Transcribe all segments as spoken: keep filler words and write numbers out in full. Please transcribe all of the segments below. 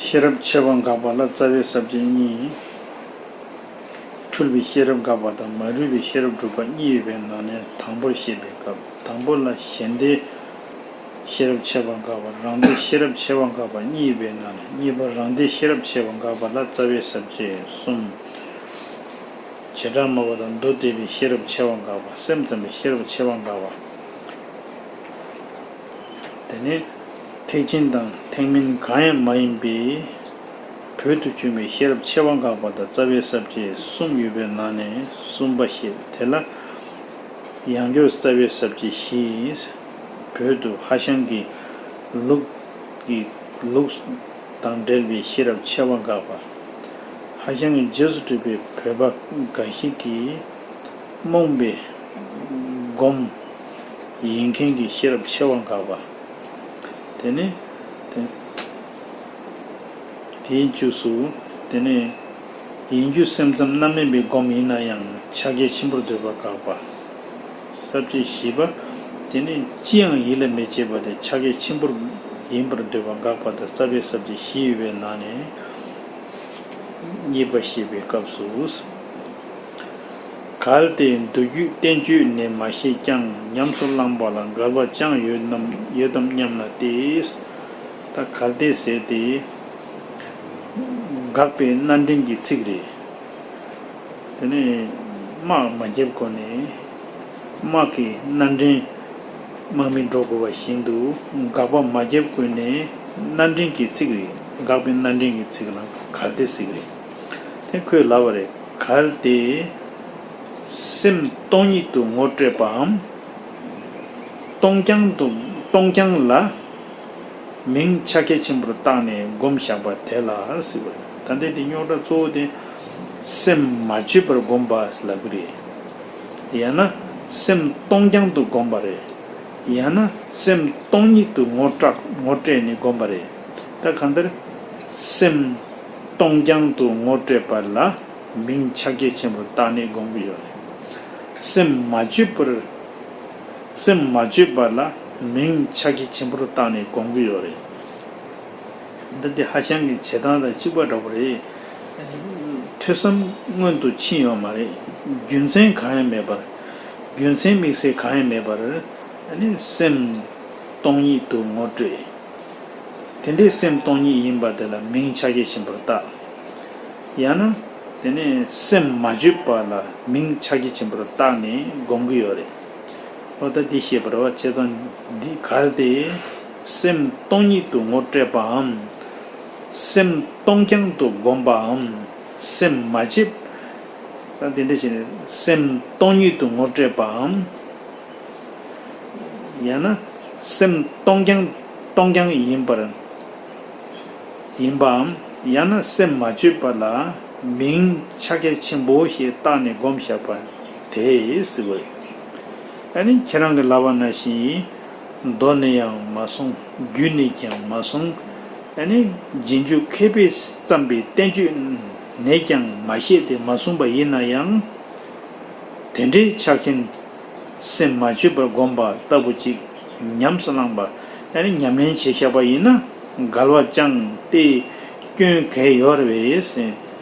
ཤེས་རབ་ཆེ་བ་འགགས་པ་ལ་རྩ་བའི་ས་བཅད་གཉིས། འཁྲུལ་པའི་ཤེས་རབ་འགགས་པ་དང་མ་རུལ་བའི་ཤེས་རབ་སྒྲུབ་པ་གཉིས་ཡོད་པའི་ནང་ནས་དང་པོར་བཤད་པའི་སྐབས། དང་པོ་ལ་གཞན་སྡེའི་ཤེས་རབ་ཆེ་བ་འགགས་པ། རང་སྡེའི་ཤེས་རབ་ཆེ་བ་འགགས་པ་གཉིས་ཡོད་པའི་ནང་ནས་གཉིས་པ་རང་སྡེའི་ཤེས་རབ་ཆེ་བ་འགགས་པ་ལ་རྩ་བའི་ས་བཅད་གསུམ། བྱེ་བྲག་སྨྲ་བ་དང་མདོ་སྡེ་པའི་ཤེས་རབ་ཆེ་བ་འགགས་པ། སེམས་ཙམ་པའི་ཤེས་རབ་ཆེ་བ་འགགས་པ། དེ་ནས་ཐེག་ཆེན་དང་ཐེག་དམན་གང་ཡང་མ་ཡིན་པའི་བོད་དུ་བྱུང་བའི་ཤེས་རབ་ཆེ་བ་འགགས་པ་དང་རྩ་བའི་ས་བཅད་གསུམ་ཡོད་པའི་ནང་ནས་གསུམ་པ་བཤད། དེ་ལ་ཡང་སྐྱར་རྩ་བའི་ས་བཅད་བཞི། བོད་དུ་ཧྭ་ཤང་གི་ལུགས་ཀྱི་ལུགས་དང་འབྲེལ་བའི་ཤེས་རབ་ཆེ་བ་འགགས་པ། ཧྭ་ཤང་གི་རྗེས་སུ་གྲུབ་པའི་བོད་པ་འགའ་ཞིག་གིས་རྨོངས་པའི་སྒོམ་ཡིན་མཁན་གྱི་ཤེས་རབ་ཆེ་བ་འགགས་པ། དེ་ནས་དེ་དེའི་མཇུག་སུ། དེ་ནས་ཡིན་རྒྱུ་སེམས་ཙམ་རྣམ་སྨིན་པའི་སྒོམ་ཡིན་ན་ཡང་ཕྱག་རྒྱ་ཆེན་པོར་འདོད་པ་འགགས་པ། ས་བཅད་བཞི་པ། དེ་ནས་ཅི་ཡང་ཡིད་ལ་མི་བྱེད་པ་དེ་ཕྱག་རྒྱ་ཆེན་པོར་ཡིན་པར་འདོད་པ་འགགས་པ་དང་རྩ་བའི་ས་བཅད་བཞི་ཡོད་པའི་ནང་ནས་གཉིས་པ་བཤད་པའི་སྐབས་སུ། གལ་ཏེ་མདོ་རྒྱུད་བསྟན་བཅོས་ནས་མ་བཤད་ཀྱང་ཉམས་སུ་བླངས་པ་ལ་འགལ་བ་ཅང་ཡོད་ནམ་ཡོད་དམ་སྙམ་ན་སྟེ། ད་གལ་ཏེ་ཟེར་ཏེ། དགག་པའི་སྣ་འདྲེན་གྱི་ཚིག་རེད། དེ་ནས་དམག་མ་བརྒྱབ་གོང་ནས་དམག་གི་སྣ་འདྲེན་དམག་མི་འགྲོ་དགོས་པ་བཞིན་དུ་དགག་པ་མ་བརྒྱབ་གོང་ནས་སྣ་འདྲེན་གྱི་ཚིག་རེད། དགག་པའི་སྣ་འདྲེན་གྱི་ཚིག་ལ་གལ་ཏེ་ཟེར་གི་རེད། དེ་ཁོས་ལབ་པ་རེད། གལ་ཏེ་སེམས་སྟོང་ཉིད་དུ་ངོ་སྤྲད་པའམ། སྟོང་རྐྱང་དུ་སྟོང་རྐྱང་ལ་མིང་ཕྱག་རྒྱ་ཆེན་པོར་བཏགས་ནས་སྒོམ་བཞག་པ་དེ་ལ་ཟེར་བ་རེད། ད་ལྟའི་དེ་རྙོག་དྲ་གཙོ་བོ་དེ་སེམས་མ་བཅོས་པར་བསྒོམ་པ་ལབ་ཀྱི་རེད། ཡང་ན་སེམས་སྟོང་རྐྱང་དུ་བསྒོམ་པ་རེད། ཡང་ན་སེམས་སྟོང་ཉིད་དུ་ངོ་སྤྲད་ངོ་སྤྲད་ནས་བསྒོམ་པ་རེད། ད་གང་ལྟར་སེམས་སྟོང་རྐྱང་དུ་ངོ་སྤྲད་པ་ལ་མིང་ཕྱག་རྒྱ་ཆེན་པོར་བཏགས་ནས་བསྒོམ་གྱི་ཡོད་རེད། སེམས་མ་བཅོས་པར། སེམས་མ་བཅོས་པ་ལ་མིང་ཕྱག་རྒྱ་ཆེན་པོར་བཏགས་ནས་བསྒོམ་གྱི་ཡོད་རེད། འདི་དེ་ཧ་ཅང་གི་བྱེད་སྟངས་དང་གཅིག་པ་འདྲ་པོ་རེད། ཐོས་བསམ་སྔོན་དུ་ཕྱིན་ཡོད་མ་རེད། རྒྱུ་མཚན་གང་ཡང་མེད་པར། རྒྱུ་མཚན་དམིགས་བསལ་གང་ཡང་མེད་པར། སེམས་སྟོང་ཉིད་དུ་ངོ་སྤྲད། དེ་འདྲའི་སེམས་སྟོང་ཉིད་ཡིན་པ་དེ་ལ་མིང་ཕྱག་རྒྱ་ཆེན་པོར་བཏགས། ཡང་ན། དེ་ནས་སེམས་མ་བཅོས་པ་ལ་མིང་ཕྱག་རྒྱ་ཆེན་པོར་བཏགས་ནས་སྒོམ་གྱི་ཡོད་རེད། འོ་ད་འདི་ཤེས་པར་བ་བྱས་ཙང་འདི་གལ་ཏེ་སེམས་སྟོང་ཉིད་དུ་ངོ་སྤྲད་པའམ། སེམས་སྟོང་རྐྱང་དུ་བསྒོམ་པའམ། སེམས་མ་བཅོས། ད་དེ་འདྲ་བྱས་ནས་སེམས་སྟོང་ཉིད་དུ་ངོ་སྤྲད་པའམ། ཡང་ན་སེམས་སྟོང་རྐྱང་སྟོང་རྐྱང་ཡིན་པར་ཡིན་པའམ། ཡང་ན་སེམས་མ་བཅོས་པ་ལ་མིང་ཕྱག་རྒྱ་ཆེན་པོ་ཞེས་བཏགས་ནས་བསྒོམ་བཞག་པ་དེ་ཟེར་བ་ཡིན། ཨ་ནི་ཁྱེད་རང་གིས་ལབ་པ་ནང་བཞིན་མདོ་ནས་ཡང་མ་གསུངས། རྒྱུད་ནས་ཀྱང་མ་གསུངས། ཨ་ནི་རྗེས་འཇུག་མཁས་པས་བརྩམས་པའི་བསྟན་བཅོས་ནས་ཀྱང་མ་བཤད་དེ་མ་གསུངས་པ་ཡིན་ན་ཡང་། དེ་འདྲའི་ཆ་རྐྱེན། སེམས་མ་བཅོས་པར་བསྒོམ་པ་ལྟ་བུ་ཅིག་ཉམས་སུ་བླངས་པ། ཨ་ནི་ཉམས་ལེན་བྱས་བཞག་པ་ཡིན་ན་འགལ་བ་ཅང་སྟེ་སྐྱོན་གང་ཡང་ཡོད་རེད་པས་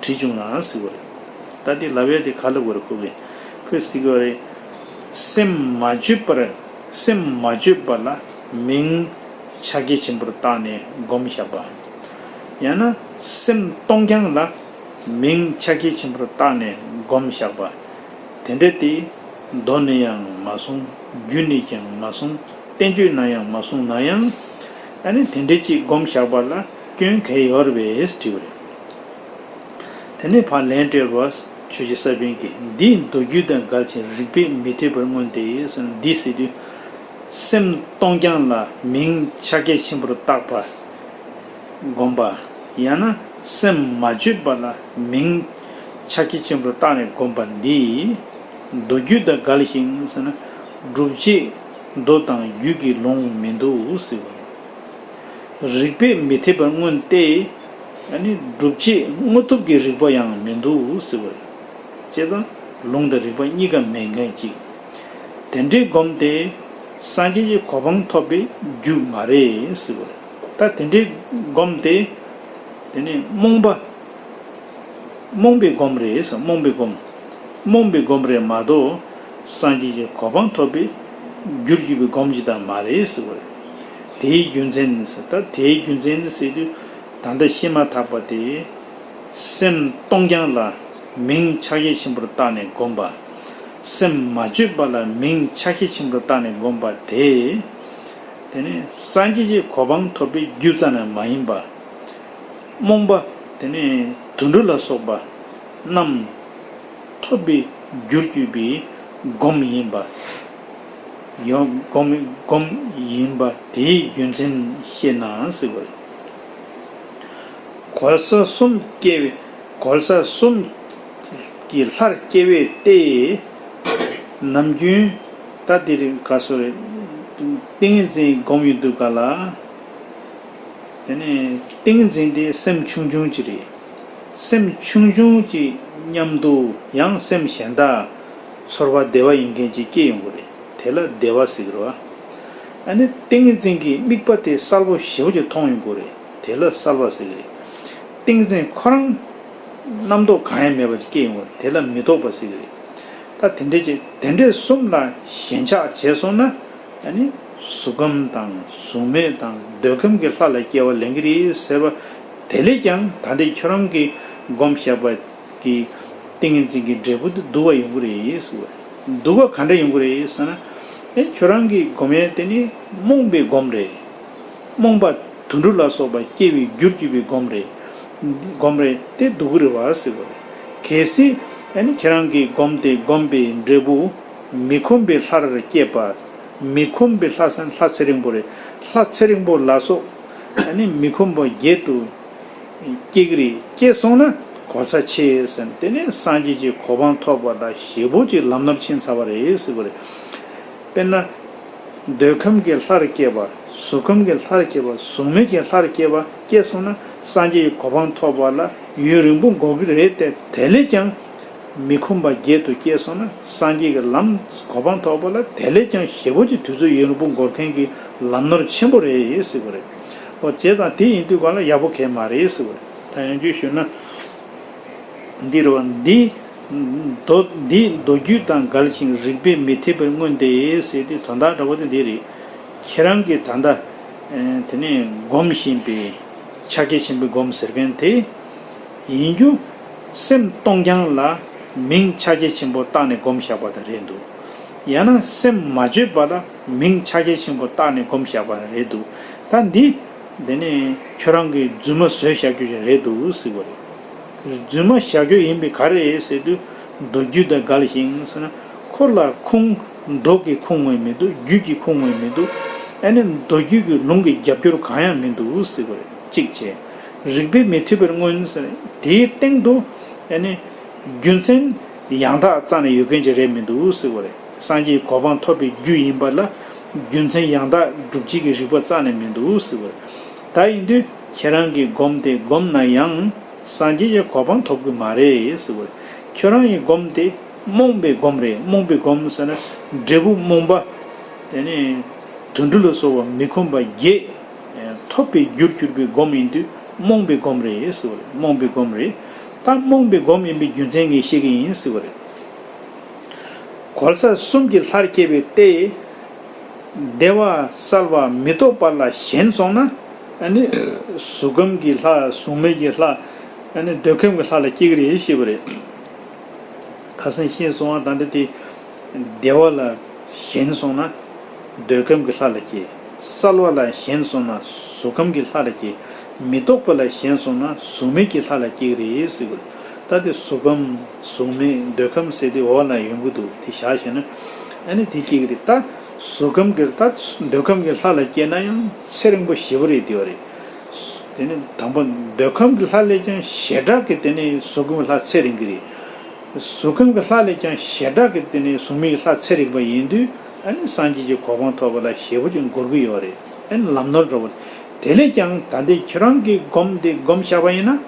དྲིས་བྱུང་ན་ཟེར་བ་རེད། ད་འདི་ལབ་ཡ་དེ་ག་ལ་གོ་རེད་ཁོ་གིས། ཁོས་ཟེར་གི་རེད། སེམས་མ་བཅོས་པར། སེམས་མ་བཅོས་པ་ལ་མིང་ཕྱག་རྒྱ་ཆེན་པོར་བཏགས་ནས་བསྒོམ་བཞག་པ། ཡང་ན་སེམས་སྟོང་རྐྱང་ལ་མིང་ཕྱག་རྒྱ་ཆེན་པོར་བཏགས་ནས་བསྒོམ་བཞག་པ། དེ་འདྲ་དེ་མདོ་ནས་ཡང་མ་གསུངས། རྒྱུད་ནས་ཀྱང་མ་གསུངས། བསྟན་བཅོས་ན་ཡང་མ་གསུངས་ན་ཡང་། ཨ་ནི་དེ་འདྲ་ཅིག་བསྒོམ་བཞག་པ་ལ་སྐྱོན་གང་ཡང་ཡོད་རེད་པས་དྲིས་པ་རེད། དེ་ནས་ཕར་ལན་སྤྲད་པ་ཆོས་རྗེ་ས་པཎ་གྱིས། འདིས་མདོ་རྒྱུད་དང་འགལ་ཞིང་རིགས་པས་མི་འཐད་པར་མངོན་ཏེ་ཟེར་ན། འདི་ཟེར་དུས་སེམས་སྟོང་རྐྱང་ལ་མིང་ཕྱག་རྒྱ་ཆེན་པོར་བཏགས་པ། བསྒོམ་པ། ཡང་ན་སེམས་མ་བཅོས་པ་ལ་མིང་ཕྱག་རྒྱ་ཆེན་པོར་བཏགས་ནས་བསྒོམ་པ་འདི་མདོ་རྒྱུད་དང་འགལ་ཞིང་ཟེར་ན། སྒྲུབ་བྱེད་མདོ་དང་རྒྱུད་ཀྱི་ལུང་མི་འདུག་ཟེར་བ་རེད། རིགས་པས་མི་འཐད་པར་མངོན་ཏེ། ཨ་ནི་སྒྲུབ་བྱེད་དངོས་ཐོབ་ཀྱི་རིགས་པ་ཡང་མི་འདུག་ཟེར་བ་རེད། བྱས་ཙང་ལུང་དང་རིགས་པ་གཉིས་ཀ་མེད་མཁན་ཅིག་དེ་འདྲའི་སྒོམ་དེ་སངས་རྒྱས་ཀྱི་གོ་འཕང་ཐོབ་པའི་རྒྱུ་མ་རེད་ཟེར་བ་རེད། ད་དེ་འདྲའི་སྒོམ་དེ་ དེ་ནི་རྨོངས་པ། རྨོངས་པའི་སྒོམ་རེད་ཟེར། རྨོངས་པའི་སྒོམ། རྨོངས་པའི་སྒོམ་རེད་མ་གཏོགས་སངས་རྒྱས་ཀྱི་གོ་འཕང་ཐོབ་པའི་རྒྱུར་གྱུར་པའི་སྒོམ་ཅིག་ད་མ་རེད་ཟེར་བ་རེད། དེའི་རྒྱུ་མཚན་ནི་ཟེར། ད་དེའི་རྒྱུ་མཚན་ནི་ཟེར་དུས་ད་ལྟ་ཤེས་མ་ཐག་པ་དེ། སེམས་སྟོང་རྐྱང་ལ་མིང་ཕྱག་རྒྱ་ཆེན་པོར་བཏགས་ནས་བསྒོམ་པ། སེམས་མ་བཅོས་པ་ལ་མིང་ཕྱག་རྒྱ་ཆེན་པོར་བཏགས་ནས་བསྒོམ་པ་དེ། དེ་ནི་སངས་རྒྱས་ཀྱི་གོ་འཕང་ཐོབ་པའི་རྒྱུ་རྩ་ནས་མ་ཡིན་པ། རྨོངས་པ། དེ་ནི་དུད་འགྲོ་ལ་སོགས་པ་རྣམས་ཐོབ་པའི་རྒྱུར་གྱུར་པའི་སྒོམ་ཡིན་པ། ཡང་སྒོམ་སྒོམ་ཡིན་པ་དེའི་རྒྱུ་མཚན་ཤེས་ན་ཟེར་བ་རེད། གོལ་ས་གསུམ་སྐྱེ་བའི་གོལ་ས་གསུམ་གྱི་ལྷར་སྐྱེ་བས་ཏེ། ནམ་རྒྱུན་ད་འདིར་ག་སོ་རེད། ཏིང་ངེ་འཛིན་སྒོམ་ཡོང་དུས་ག་ལ། དེ་ནས་ཏིང་ངེ་འཛིན་དེ་སེམས་ཆུང་ཆུང་ཅིག་རེད། སེམས་ཆུང་ཆུང་ཅིག་མཉམ་དུ་ཡང་སེམས་གཞན་དག་ཚོར་བ་བདེ་བ་ཡིན་མཁན་ཅིག་སྐྱེ་ཡོང་གི་རེད། དེ་ལ་བདེ་བ་ཟེར་གི་རེད་བ། ཨ་ནི་ཏིང་ངེ་འཛིན་གྱི་དམིགས་པ་དེ་གསལ་པོ་ཞེ་པོ་ཅིག་མཐོང་ཡོང་གི་རེད། དེ་ལ་གསལ་བ་ཟེར་གི་རེད། ཏིང་འཛིན་ཁོ་རང་རྣམ་རྟོག་གང་ཡང་མེད་པ་ཅིག་སྐྱེ་ཡོང་བ་དེ་ལ་མི་རྟོག་པ་ཟེར་གི་རེད། ད་དེ་འདྲ་ཅིག་དེ་འདྲའི་གསུམ་ལ་ཞེན་ཆགས་བྱས་སོང་ན། ཨ་ནི་གཟུགས་ཁམས་དང་གཟུགས་མེད་དང་འདོད་ཁམས་ཀྱི་ལྷ་ལ་སྐྱེ་བ་ལེན་གི་རེད་ཟེར་བ་དེ་ལས་ཀྱང་ད་ལྟའི་ཁྱོད་རང་གིས་སྒོམ་བཞག་པ་གི་ཏིང་ངེ་འཛིན་གྱི་འབྲས་བུ་དེ་སྡུག་པ་ཡོང་གི་རེད་ཟེར་བ་རེད། སྡུག་པ་ག་འདྲ་ཡོང་གི་རེད་ཟེར་ན། ཨེ་ཁྱོད་རང་གིས་སྒོམ་ཡས་དེ་ནི་རྨོངས་པའི་སྒོམ་རེད། རྨོངས་པ་དུད་འགྲོ་ལ་སོགས་པ་སྐྱེ་བའི་རྒྱུར་གྱུར་པའི་སྒོམ་རེད། སྒོམ་རེད་དེ་སྡུག་གི་རེད་བ་ཟེར་བ་རེད། གལ་སྲིད་ཨ་ནི་ཁྱེད་རང་གིས་སྒོམ་དེ་བསྒོམས་པའི་འབྲས་བུ་མི་ཁོམ་པའི་ལྷར་སྐྱེས་པ། མི་ཁོམ་པའི་ལྷ་ཟེར་ན་ལྷ་ཚེ་རིང་པོ་རེད། ལྷ་ཚེ་རིང་པོ་ལ་སོགས་ཨ་ནི་མི་ཁོམ་པ་བརྒྱད་དུ་སྐྱེ་གི་རེད། སྐྱེས་སོང་ན་གོལ་ས་ཆེ་ཟེར་ན་དེ་ནས་སངས་རྒྱས་ཀྱི་གོ་འཕང་ཐོབ་པ་ལ་ཞེ་པོ་ཅིག་ལམ་ནོར་ཕྱིན་ཚར་བ་རེད་ཟེར་བ་རེད། དཔེར་ན། འདོད་ཁམས་ཀྱི་ལྷར་སྐྱེས་པ། གཟུགས་ཁམས་ཀྱི་ལྷར་སྐྱེས་པ། གཟུགས་མེད་ཀྱི་ལྷར་སྐྱེས་པ་སྐྱེས་སོང་ན་སངས་རྒྱས་ཀྱི་གོ་འཕང་ཐོབ་པ་ལ་ཡུན་རིང་པོ་འགོར་གྱི་རེད་དེ། དེ་ལས་ཀྱང་མི་ཁོམ་པ་བརྒྱད་དུ་སྐྱེས་སོང་ན་སངས་རྒྱས་ཀྱི་ལམ་གོ་འཕང་ཐོབ་པ་ལ་དེ་ལས་ཀྱང་ཞེ་པོ་ཅིག་དུས་ཚོད་ཡུན་རིང་པོ་འགོར་མཁན་གྱི་ལམ་ནོར་ཆེན་པོ་རེད་ཟེར་བ་རེད། ཨོ་བྱས་ཙང་དེ་ཡིན་དུས་ག་ལ་ཡག་པོ་གང་ཡང་མ་རེད་ཟེར་བ་རེད། ད་ཡང་བསྐྱར་ཞུས་ན། འདི་རུ་འདི། མདོ་འདི་མདོ་རྒྱུད་དང་འགལ་ཞིང་རིགས་པས་མི་འཐད་པར་མངོན་ཏེ་ཟེར་དུས་དོན་དག་འདྲ་བོ་དེ་འདི་རེད། ཁྱེད་རང་གིས་ད་ལྟ་དེ་ནས་སྒོམ་བཞིན་པའི་ཕྱག་རྒྱ་ཆེན་པོའི་སྒོམ་ཟེར་མཁན་དེ། ཡིན་རྒྱུ་སེམས་སྟོང་རྐྱང་ལ་མིང་ཕྱག་རྒྱ་ཆེན་པོ་བཏགས་ནས་སྒོམ་བཞག་པ་དང་རེད་འདུག་ཡང་ན་སེམས་མ་བཅོས་པ་ལ་མིང་ཕྱག་རྒྱ་ཆེན་པོ་བཏགས་ནས་སྒོམ་བཞག་པ་རེད་འདུག་ད་འདི། དེ་ནས་ཁྱོད་རང་གིས་རྫུན་མ་བཟོས་བཞག་རྒྱུ་ཞིག་རེད་འདུག་ཟེར་བ་རེད། རྫུན་མ་བཞག་རྒྱུ་ཡིན་པས་ག་རེ་ཟེར་དུས་མདོ་རྒྱུད་དང་འགལ་ཞིང་ཟེར་ན། འཁོར་ལ་ཁུངས་མདོ་གི་ཁུངས་དངོས་མི་འདུག་རྒྱུད་ཀྱི་ཁུངས་དངོས་མི་འདུག་ཨ་ནི་མདོ་རྒྱུད་ཀྱི་ལུང་གི་རྒྱབ་སྐྱོར་གང་ཡང་མི་འདུག་ཟེར་བ་རེད། གཅིག་བྱས། རིགས་པས་མི་འཐད་པར་མངོན་ཟེར་དེའི་སྟེང་དུ་ཨ་ནི་རྒྱུ་མཚན་ཡང་དག་རྩ་ནས་ཡོད་མཁན་ཅིག་རེད་མི་འདུག་ཟེར་བ་རེད། སངས་རྒྱས་གོ་འཕང་ཐོབ་པའི་རྒྱུ་ཡིན་པ་ལ་རྒྱུ་མཚན་ཡང་དག་སྒྲུབ་བྱེད་ཀྱི་རིགས་པ་རྩ་ནས་མི་འདུག་ཟེར་བ་རེད། ད་ཡིན་དུས་ཁྱེད་རང་གིས་སྒོམ་དེ་བསྒོམས་ན་ཡང་སངས་རྒྱས་ཀྱི་གོ་འཕང་ཐོབ་ཀྱི་མ་རེད་ཟེར་བ་རེད། ཁྱོད་རང་གི་སྒོམ་དེ་རྨོངས་པའི་སྒོམ་རེད། རྨོངས་པའི་སྒོམ་ཟེར་ན་འབྲས་བུ་རྨོངས་པ། དེ་ནས་དུད་འགྲོ་ལ་སོགས་པ་མི་ཁོམ་པ་བརྒྱད་ཐོབ་པའི་རྒྱུར་གྱུར་པའི་སྒོམ་ཡིན་དུས་རྨོངས་པའི་སྒོམ་རེད་ཟེར་བ་རེད། རྨོངས་པའི་སྒོམ་རེད། ད་རྨོངས་པའི་སྒོམ་ཡིན་པའི་རྒྱུ་མཚན་ངས་བཤད་ཀྱི་ཡིན་ཟེར་བ་རེད། གོལ་ས་གསུམ་གྱི་ལྷར་སྐྱེས་པས་ཏེ། བདེ་བ་གསལ་བ་མི་རྟོག་པ་ལ་ཞེན་སོང་ན། ཨ་ནི་གཟུགས་ཁམས་ཀྱི་ལྷ། གཟུགས་མེད་ཀྱི་ལྷ། ཨ་ནི་འདོད་ཁམས་ཀྱི་ལྷ་ལ་སྐྱེ་གི་རེད་ཞེས་པ་རེད། ཁ་སང་ཤེས་སོང་བ་ད་འདི་དེ། བདེ་བ་ལ་ཞེན་སོང་ན། འདོད་ཁམས་ཀྱི་ལྷ་ལ་སྐྱེ། གསལ་བ་ལ་ཞེན་སོང་ན་གཟུགས་ཁམས་ཀྱི་ལྷ་ལ་སྐྱེ། མི་རྟོག་པ་ལ་ཞེན་སོང་ན་གཟུགས་མེད་ཀྱི་ལྷ་ལ་སྐྱེ་གི་རེད་ཟེར་གི་རེད། ད་དེ་གཟུགས་ཁམས་གཟུགས་མེད་འདོད་ཁམས་ཟེར་དེ་འོག་ན་ཡོང་གི་འདུག་དེ་བཞག་བྱས་ན། ཨ་ནི་དེ་སྐྱེ་གི་རེད། ད་གཟུགས་ཁམས་ཀྱི་ད་འདོད་ཁམས་ཀྱི་ལྷ་ལ་སྐྱེས་ན་ཡང་ཚེ་རིང་པོ་ཞེ་པོ་རེད་དེ་བ་རེད། དེ་ནི་དང་པོ་འདོད་ཁམས་ཀྱི་ལྷ་ལས་ཀྱང་ཞེ་དྲག་གི་དེ་ནི་གཟུགས་ཁམས་ཀྱི་ལྷ་ཚེ་རིང་གི་རེད། གཟུགས་ཁམས་ཀྱི་ལྷ་ལས་ཀྱང་ཞེ་དྲག་གི་དེ་ནི་གཟུགས་མེད་ཀྱི་ལྷ་ཚེ་རིང་པ་ཡིན་དུས་ཨ་ནི་སངས་རྒྱས་ཀྱི་གོ་འཕང་ཐོབ་པ་ལ་ཞེ་པོ་ཅིག་འགོར་གི་ཡོད་རེད། ཨ་ནི་ལམ་ནོར་འགྲོ་བ་རེད། དེ་ལས་ཀྱང་ད་ལྟའི་ཁྱེད་རང་གི་སྒོམ་དེ་སྒོམ་བཞག་པ་ཡིན་ན།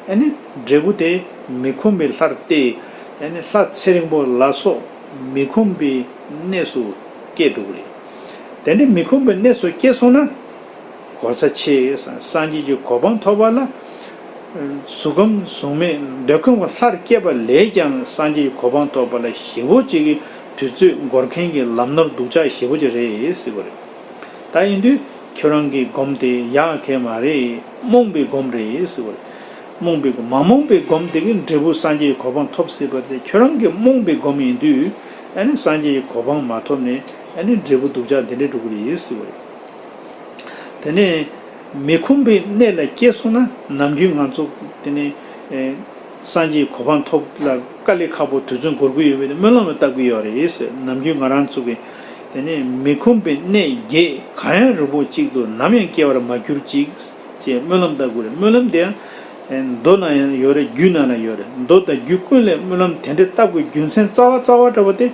ཨ་ནི་འབྲས་བུ་དེ་མི་ཁོམ་པའི་ལྷར་བལྟས། ཨ་ནི་ལྷ་ཚེ་རིང་པོ་ལ་སོགས་མི་ཁོམ་པའི་གནས་སུ་སྐྱེས་འགྲོ་གི་རེད། དེ་འདྲའི་མི་ཁོམ་པའི་གནས་སུ་སྐྱེས་སོང་ན། གོལ་ས་ཆེ། སངས་རྒྱས་ཀྱི་གོ་འཕང་ཐོབ་པ་ལ། གཟུགས་ཁམས་གཟུགས་མེད་འདོད་ཁམས་ཀྱི་ལྷར་སྐྱེས་པ་ལས་ཀྱང་སངས་རྒྱས་ཀྱི་གོ་འཕང་ཐོབ་པ་ལ་ཞེ་པོ་ཅིག་གི་དུས་ཚོད་འགོར་མཁན་གྱི་ལམ་ནོར་སྡུག་ཅག་ཞེ་པོ་ཅིག་རེད་ཟེར་བ་རེད། ད་ཡིན་དུས་ཁྱོད་རང་གི་སྒོམ་དེ་ཡག་གི་མ་རེད། རྨོངས་པའི་སྒོམ་རེད་ཟེར་བ་རེད། རྨོངས་པའི་སྒོམ། མ་རྨོངས་པའི་སྒོམ་དེ་གིས་འབྲས་བུ་སངས་རྒྱས་ཀྱི་གོ་འཕང་ཐོབ་སྲིད་པ་རེད། ཁྱོད་རང་གི་རྨོངས་པའི་སྒོམ་ཡིན་དུས་ཨ་ནི་སངས་རྒྱས་ཀྱི་གོ་འཕང་མ་ཐོབ་ནས་ཨ་ནི་འབྲས་བུ་སྡུག་ཅག་འདི་འདྲ་འགྲོ་གི་རེད་ཟེར་བ་རེད། དེ་ནས་མི་ཁོམ་པའི་གནས་ལ་སྐྱེས་སོང་ན། ནམ་རྒྱུན་ང་ཚོ་དེ་ནས་ཨེ་སངས་རྒྱས་གོ་འཕང་ཐོབ་ལ་དཀའ་ལས་ཁག་པོ་དུས་ཚོད་འགོར་གྱི་ཡོད་པའི་སྨོན་ལམ་ལ་བཏབ་ཀྱི་ཡོད་རེད་ཟེར། ནམ་རྒྱུན་ང་རང་ཚོ་གི་དེ་ནས་མི་ཁོམ་པའི་གནས་བརྒྱད་གང་ཡང་རིང་པོ་གཅིག་ཏུ་ནམ་ཡང་སྐྱེ་བར་མ་གྱུར་ཅིག་ཅེས་སྨོན་ལམ་བཏབ་དགོས་རེད། སྨོན་ལམ་དེ་ཡང་མདོ་ནང་ཡང་ཡོད་རེད། རྒྱུད་ནང་ལ་ཡོད་རེད། མདོ་དང་རྒྱུད་ཀུན་ལས་སྨོན་ལམ་དེ་འདྲ་བཏབ་དགོས་རྒྱུ་མཚན་རྩ་བ་རྩ་བ་འདྲ་བོ་དེ།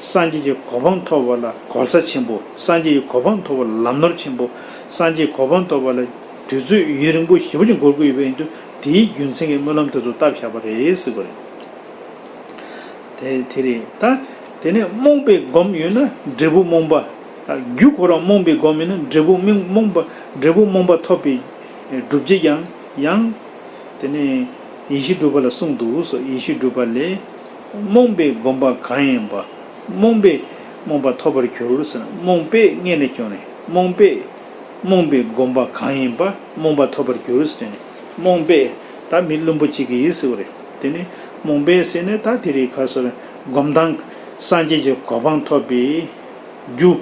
སངས་རྒྱས་ཀྱི་གོ་འཕང་ཐོབ་པ་ལ་གོལ་ས་ཆེན་པོ། སངས་རྒྱས་ཀྱི་གོ་འཕང་ཐོབ་པ་ལ་ལམ་ནོར་ཆེན་པོ། སངས་རྒྱས་གོ་འཕང་ཐོབ་པ་ལ་དུས་ཚོད་ཡུན་རིང་པོ་ཞེ་པོ་ཅིག་འགོར་གྱི་ཡོད་པ་ཡིན་དུས་དེའི་རྒྱུ་མཚན་གྱི་སྨོན་ལམ་དེ་ཚོ་བཏབ་བཞག་པ་རེད་ཟེར་བ་རེད། དེ་དེ་རེད། ད་དེ་ནས་རྨོངས་པའི་སྒོམ་ཡོད་ན་འབྲས་བུ་རྨོངས་པ། ད་རྒྱུ་ཁོ་རང་རྨོངས་པའི་སྒོམ་ཡིན་ན་འབྲས་བུ་རྨོངས་པ། འབྲས་བུ་རྨོངས་པ་ཐོབ་པའི་སྒྲུབ་བྱེད་ཀྱང་ཡང་། དེ་ནས་ཡེ་ཤེས་སྒྲུབ་པ་ལ་གསུངས་འདུག་སོ། ཡེ་ཤེས་སྒྲུབ་པ་ལས། རྨོངས་པའི་སྒོམ་པ་གང་ཡིན་པ། རྨོངས་པས་རྨོངས་པ་ཐོབ་པར་འགྱུར་ཟེར་ན། རྨོངས་པས་སྔོན་ནས་བྱུང་ནས་རྨོངས་པས། རྨོངས་པའི་སྒོམ་པ་གང་ཡིན་པ་རྨོངས་པ་ཐོབ་པར་འགྱུར་ཟེར་ནས། རྨོངས་པས་ད་མི་བླུན་པོ་གཅིག་གིས་ཟེར་བ་རེད། དེ་ནི་རྨོངས་པས་ཟེར་ནས་ད་དེ་རིང་ཁ་སོ་རེད། སྒོམ་སྟངས་སངས་རྒྱས་ཀྱི་གོ་འཕང་ཐོབ་པའི་རྒྱུ།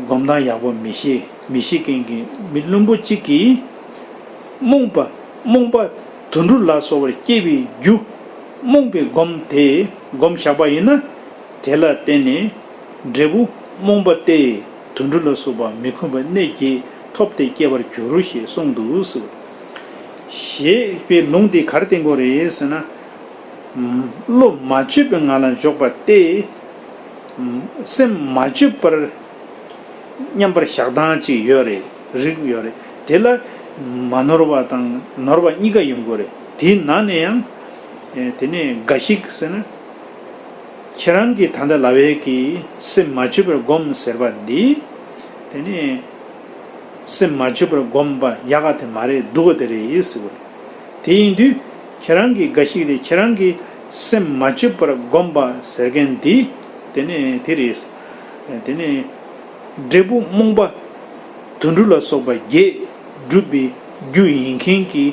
སྒོམ་སྟངས་ཡག་པོ་མི་ཤེས། མི་ཤེས་མཁན་གྱི་མི་བླུན་པོ་གཅིག་གིས། རྨོངས་པ། རྨོངས་པ་དུད་འགྲོ་ལ་སོགས་པར་སྐྱེ་བའི་རྒྱུ། རྨོངས་པའི་སྒོམ་དེ་སྒོམ་བཞག་པ་ཡིན་ན། དེ་ལ་བརྟེན་ནས་འབྲས་བུ་རྨོངས་པ་སྟེ། དུད་འགྲོ་ལ་སོགས་པ་མི་ཁོམ་པའི་གནས་བརྒྱད་ཐོབ་སྟེ་སྐྱེ་བར་འགྱུར་ཞེས་གསུངས་འདུག་ཟེར། ཞེས་པའི་ལུང་དེ་ག་རེ་བསྟན་གྱི་ཡོད་རེད་ཟེར་ན། བློ་མ་བཅོས་པའི་ངང་ལ་འཇོག་པ་སྟེ། སེམས་མ་བཅོས་པར་མཉམ་པར་བཞག་སྟངས་ཅིག་ཡོད་རེད། རིགས་ཡོད་རེད། དེ་ལ་མ་ནོར་བ་དང་ནོར་བ་གཉིས་ཀ་ཡོང་གི་ཡོད་རེད། དེའི་ནང་ནས་ཡང་། ཨེ། དེ་ནས་འགའ་ཞིག་ཟེར་ན། ཁྱེད་རང་གིས་ད་ལྟ་ལབ་ཡས་ཀྱི་སེམས་མ་བཅོས་པར་སྒོམ་ཟེར་བ་འདི། དེ་ནས་སེམས་མ་བཅོས་པར་སྒོམ་པ་ཡག་ག་དེ་མ་རེད། སྡུག་ག་དེ་རེད་ཟེར་བ་རེད། དེ་ཡིན་དུས་ཁྱེད་རང་གིས་འགའ་ཞིག་དེ་ཁྱེད་རང་གིས་སེམས་མ་བཅོས་པར་སྒོམ་པ་ཟེར་མཁན་འདི། དེ་ནས་དེ་རེད། དེ་ནས་འབྲས་བུ་རྨོངས་པ། དུད་འགྲོ་ལ་སོགས་པ་བརྒྱད་སྒྲུབ་པའི་རྒྱུ་ཡིན་མཁན་གྱི་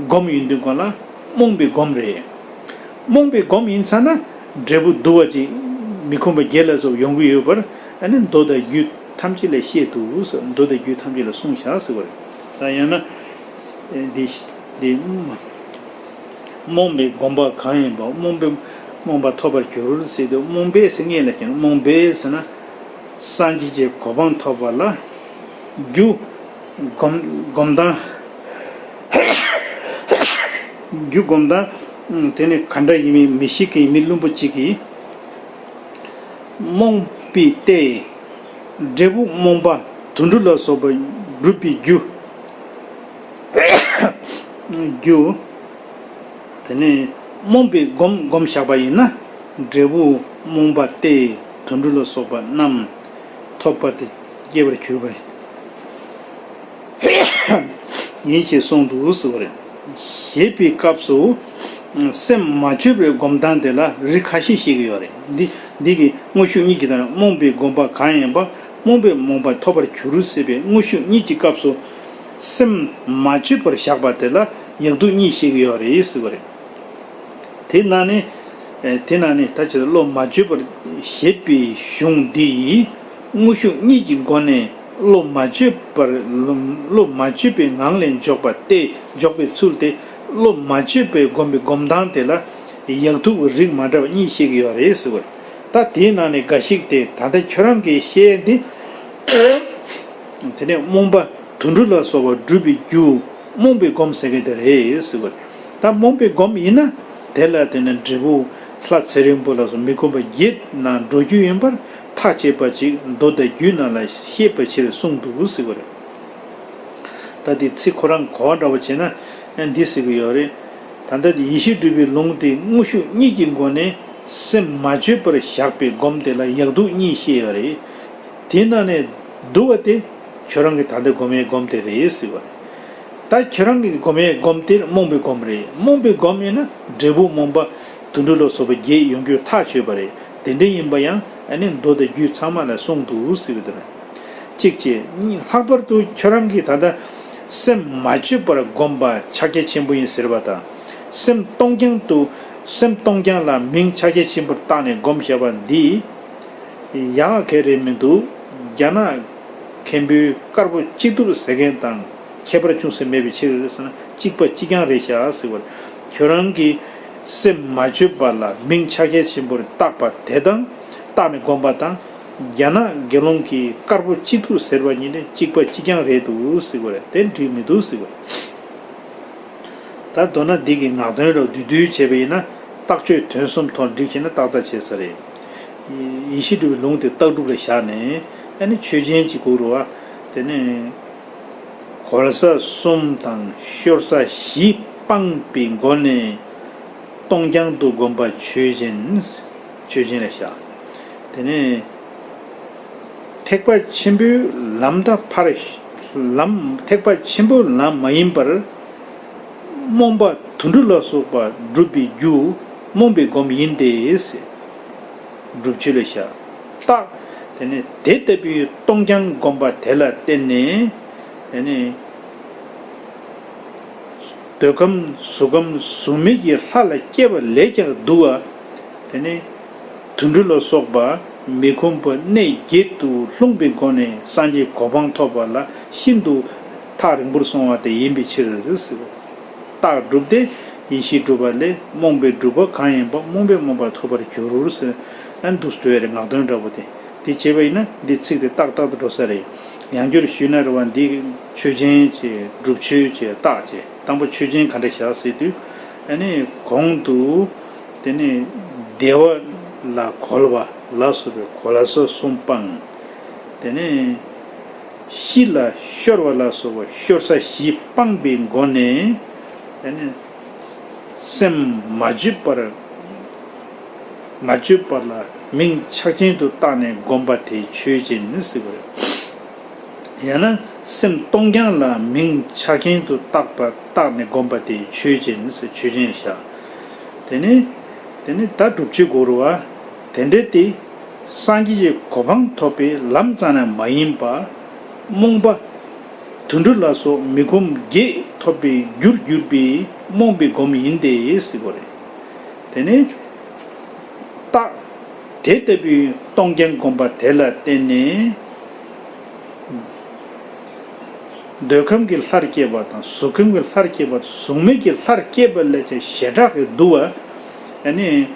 སྒོམ་ཡིན་དུས་གང་ལ་རྨོངས་པའི་སྒོམ་རེད། རྨོངས་པའི་སྒོམ་ཡིན་ཚར་ན་འབྲས་བུ་སྡུག་པ་ཅིག་མི་ཁོམ་པ་བརྒྱད་ལ་སོགས་ཡོང་གི་ཡོད་པར་ཨ་ནི་མདོ་དང་རྒྱུད་ཐམས་ཅད་ལས་བཤད་འདུག་ཟེར། མདོ་དང་རྒྱུད་ཐམས་ཅད་ལ་གསུངས་བཞག་ཟེར་བ་རེད། ད་ཡང་ན། འདི་འདི་རྨོངས་པའི་སྒོམ་པ་གང་ཡིན་པ། རྨོངས་པས་རྨོངས་པ་ཐོབ་པར་འགྱུར་ཟེར་དུས་རྨོངས་པས་ཟེར་ངེས་ལ་ཁྱེད་རྨོངས་པས་ཟེར་ན། སངས་རྒྱས་ཀྱི་གོ་འཕང་ཐོབ་པ་ལ་རྒྱུ་སྒོམ་སྒོམ་སྟངས། རྒྱུ་སྒོམ་སྟངས་དེ་ནི་ག་འདྲ་ཡིན་མིན་མི་ཤེས་མཁན་མི་བླུན་པོ་གཅིག་གིས། རྨོངས་པས་ཏེ། འབྲས་བུ་རྨོངས་པ་དུད་འགྲོ་ལ་སོགས་པ་སྒྲུབ་པའི་རྒྱུ། རྒྱུ། དེ་ནས་རྨོངས་པའི་སྒོམ་སྒོམ་བཞག་པ་ཡིན་ན། འབྲས་བུ་རྨོངས་པ་སྟེ་དུད་འགྲོ་ལ་སོགས་པ་རྣམས་ཐོབ་པ་དེ་སྐྱེ་བར་གྱུར་པ་ཡིན་ཞེས་གསུངས་འདུག་ཟེར་བ་རེད། ཞེས་པའི་སྐབས་སུ། སེམས་མ་བཅོས་པའི་སྒོམ་སྟངས་དེ་ལ་རིགས་ཁ་ཤས་བཤད་ཀྱི་ཡོད་རེད། འདི་འདི་གི་དངོས་ཤུགས་གཉིས་ཀྱི་དང་རྨོངས་པའི་སྒོམ་པ་གང་ཡིན་པ། རྨོངས་པས་རྨོངས་པ་ཐོབ་པར་འགྱུར་ཟེར་བའི་དངོས་ཤུགས་གཉིས་ཀྱི་སྐབས་སུ། སེམས་མ་བཅོས་པར་བཞག་པ་དེ་ལ་ཡག་སྡུག་གཉིས་བཤད་ཀྱི་ཡོད་རེད་ཟེར་བ་རེད། དེ་ནང་ནས། དེ་ནང་ནས་ད་ཅི་བློ་མ་བཅོས་པར་ཞེས་པའི་གཞུང་འདི་ཡིས་དངོས་ཤུགས་གཉིས་ཀྱི་སྒོ་ནས་བློ་མ་བཅོས་པར་བློ་མ་བཅོས་པའི་ངང་ལས་འཇོག་པ་སྟེ་འཇོག་པའི་ཚུལ་ཏེ། བློ་མ་བཅོས་པའི་སྒོམ་པའི་སྒོམ་སྟངས་དེ་ལ་ཡག་སྡུག་རིགས་མ་འདྲ་བ་གཉིས་བཤད་ཀྱི་ཡོད་རེད་ཟེར་བ་རེད། ད་དེའི་ནང་ནས་འགའ་ཞིག་སྟེ་ད་ལྟ་ཁྱོད་རང་གིས་བཤད་འདི། དེ་ནས་རྨོངས་པ་དུད་འགྲོ་ལ་སོགས་པ་སྒྲུབ་པའི་རྒྱུ་རྨོངས་པའི་སྒོམ་ཟེར་མཁན་དེ་རེད་ཟེར་བ་རེད། ད་རྨོངས་པའི་སྒོམ་ཡིན་ན་དེ་ལ་དེ་ནི་འབྲས་བུ་ལྷ་ཚེ་རིང་པོ་ལ་སོགས་མི་ཁོམ་པ་བརྒྱད་ནང་འགྲོ་རྒྱུ་ཡིན་པར་ཐག་བཅད་པ་ཅིག་མདོ་དང་རྒྱུད་ནང་ལ་ཤེས་པའི་ཕྱིར་གསུངས་འདུག་ཟེར་བ་རེད། ད་དེ་ཚིག་ཁོ་རང་གོ་བ་འདྲ་བོ་བྱས་ན་འདི་ཟེར་གྱི་ཡོད་རེད། ད་ལྟ་དེ་ཡེ་ཤེས་སྒྲུབ་པའི་ལུང་དེ་དངོས་ཤུགས་གཉིས་ཀྱི་སྒོ་ནས་སེམས་མ་བཅོས་པར་བཞག་པའི་སྒོམ་དེ་ལ་ཡག་སྡུག་གཉིས་བཤད་ཡོད་རེད། དེ་ནང་ནས་སྡུག་པ་དེ་ཁྱོད་རང་གི་ད་ལྟ་སྒོམ་ཡས་སྒོམ་དེ་རེད་ཟེར་བ་རེད། ད་ཁྱེད་རང་གིས་སྒོམ་ཡས་སྒོམ་དེ་རྨོངས་པའི་སྒོམ་རེད། རྨོངས་པའི་སྒོམ་ཡིན་ན་འབྲས་བུ་རྨོངས་པ་དུད་འགྲོ་ལ་སོགས་པ་བརྒྱད་ཡོང་རྒྱུ་ཐག་ཆོད་པ་རེད། དེ་འདྲ་ཡིན་པ་ཡང་ཨ་ནི་མདོ་དང་རྒྱུད་ཚང་མ་ལ་གསུངས་འདུག་ཟེར་བ་དེ་རེད། གཅིག་བྱས། གཉིས། ལྷག་པར་དུ་ཁྱོད་རང་གིས་ད་ལྟ་སེམས་མ་བཅོས་པར་བསྒོམ་པ་ཕྱག་རྒྱ་ཆེན་པོ་ཡིན་ཟེར་བ་དང་། སེམས་སྟོང་རྐྱང་དུ། སེམས་སྟོང་རྐྱང་ལ་མིང་ཕྱག་རྒྱ་ཆེན་པོར་བཏགས་ནས་བསྒོམ་བཞག་པ་འདི། ཡག་ག་གེ་རེད་མི་འདུག་རྒྱ་ནག་མཁན་པོའི་དཀར་པོ་གཅིག་ཏུ་ཟེར་མཁན་དང་ཁྱད་པར་ཅུང་ཟད་མེད་པའི་ཕྱིར་ཟེར་ན། གཅིག་པ་གཅིག་རྐྱང་རེད་ཤག་ཟེར་བར། ཁྱོད་རང་གིས་སེམས་མ་བཅོས་པ་ལ་མིང་ཕྱག་རྒྱ་ཆེན་པོར་བཏགས་པ་དེ་དང་། བཏགས་ནས་བསྒོམ་པ་དང་། རྒྱ་ནག་དགེ་སློང་གིས་དཀར་པོ་གཅིག་ཏུ་ཟེར་བ་གཉིས་ནི་གཅིག་པ་གཅིག་རྐྱང་རེད་འདུག་ཟེར་བ་རེད། དེ་འགྲིག་མི་འདུག་ཟེར་བ་རེད། ད་མདོར་ན་འདི་གི་ངག་དོན་ར་བསྡུས་བསྡུས་བྱས་པ་ཡིན་ན། རྟགས་ཆོས་དོན་གསུམ་ཐོག་འགྲིག་ཤེས་ན་ཏག་ཏག་བྱས་ས་རེད། ཡེ་ཤེས་སྒྲུབ་པའི་ལུང་དེ་རྟགས་སྒྲུབ་ལ་བཞག་ནས། ཨ་ནི་ཆོས་ཅན་གྱི་སྐོར་རུ་བ། དེ་ནས་གོལ་ས་གསུམ་དང་ཤོར་ས་བཞི་སྤངས་པའི་སྒོ་ནས་སྟོང་རྐྱང་དུ་བསྒོམ་པ་ཆོས་ཅན། ཆོས་ཅན་ལ་བཞག་དེ་ནས། ཐེག་པ་ཆེན་པོའི་ལམ་དང་ཕར། ལམ། ཐེག་པ་ཆེན་པོའི་ལམ་མ་ཡིན་པར། རྨོངས་པ་དུད་འགྲོ་ལ་སོགས་པ་སྒྲུབ་པའི་རྒྱུ། རྨོངས་པའི་སྒོམ་ཡིན་ཏེ། སྒྲུབ་ཆོས་ལ་བཞག་རྟགས། དེ་ནས་དེ་ལྟ་བུའི་སྟོང་རྐྱང་བསྒོམ་པ་དེ་ལ་བརྟེན་ནས། དེ་ནས། འདོད་ཁམས་གཟུགས་ཁམས་གཟུགས་མེད་ཀྱི་ལྷ་ལ་སྐྱེ་བ་ལས་ཀྱང་སྡུག་པ། དེ་ནས་དུད་འགྲོ་ལ་སོགས་པ་མི་ཁོམ་པ་གནས་བརྒྱད་དུ་ལྷུང་པའི་སྒོ་ནས་སངས་རྒྱས་གོ་འཕང་ཐོབ་པ་ལ་ཤིན་ཏུ་ཐག་རིང་པོར་སོང་བ་དེ་ཡིན་པའི་ཕྱིར་ཟེར། རྟགས་སྒྲུབ་སྟེ་ཡེ་ཤེས་སྒྲུབ་པ་ལས་རྨོངས་པའི་སྒྲུབ་པ་གང་ཡིན་པ་རྨོངས་པས་རྨོངས་པ་ཐོབ་པར་འགྱུར་ཟེར། ཨ་ནི་འདུག་སེ་འགྲོ་ཡ་རེད། ངག་དོན་འདྲ་པོ་དེ། དེ་བྱས་པ་ཡིན་ན་འདི་ཚིག་དེ་ཏག་ཏག་ཏུ་འགྲོ་ས་རེད། ཡང་བསྐྱར་ཞུས་ན་རེད་བ། འདི་ཆོས་ཅན་བྱས། སྒྲུབ་ཆོས་བྱས། རྟགས་བྱས། དང་པོ་ཆོས་ཅན་ག་འདྲ་བཞག་ཟེར་དུས། ཨ་ནི་གོང་དུ། དེ་ནི་བདེ་བ་ལ་གོལ་བ་ལ་སོགས་པའི་གོལ་ས་གསུམ་སྤངས། དེ་ནི་ཤི་ལ་ཤོར་བ་ལ་སོགས་པ་ཤོར་ས་བཞི་སྤངས་པའི་སྒོ་ནས། དེ་ནི་སེམས་མ་བཅོས་པར། མ་བཅོས་པ་ལ་མིང་ཕྱག་ཆེན་དུ་བཏགས་ནས་བསྒོམ་པ་དེ་ཆོས་ཅན་ཟེར་བ་རེད། ཡང་ན་སེམས་སྟོང་རྐྱང་ལ་མིང་ཕྱག་ཆེན་དུ་བཏགས་པ། བཏགས་ནས་བསྒོམ་པ་དེ་ཆོས་ཅན་ཟེར། ཆོས་ཅན་བཞག་དེ་ནི། དེ་ནི་ད་སྒྲུབ་ཆོས་དགོས་རུ་བ། དེ་འདྲ་དེ། སངས་རྒྱས་ཀྱི་གོ་འཕང་ཐོབ་པའི་ལམ་ཙམ་ན་མ་ཡིན་པ། རྨོངས་པ། དུད་འགྲོ་ལ་སོགས་མི་ཁོམ་བརྒྱད་ཐོབ་པའི་རྒྱུར་གྱུར་པའི་རྨོངས་པའི་སྒོམ་ཡིན་ཏེ་ཟེར་བ་རེད། དེ་ནས། རྟགས། དེ་ལྟ་བུའི་སྟོང་རྐྱང་བསྒོམ་པ་དེ་ལ་བརྟེན་ནས། འདོད་ཁམས་ཀྱི་ལྷར་སྐྱེས་པ་དང་། གཟུགས་ཁམས་ཀྱི་ལྷར་སྐྱེས་པ་དང་། གཟུགས་མེད་ཀྱི་ལྷར་སྐྱེས་པ་ལས་ཀྱང་ཞེ་དྲག་གི་སྡུག་པ། ཨ་ནི།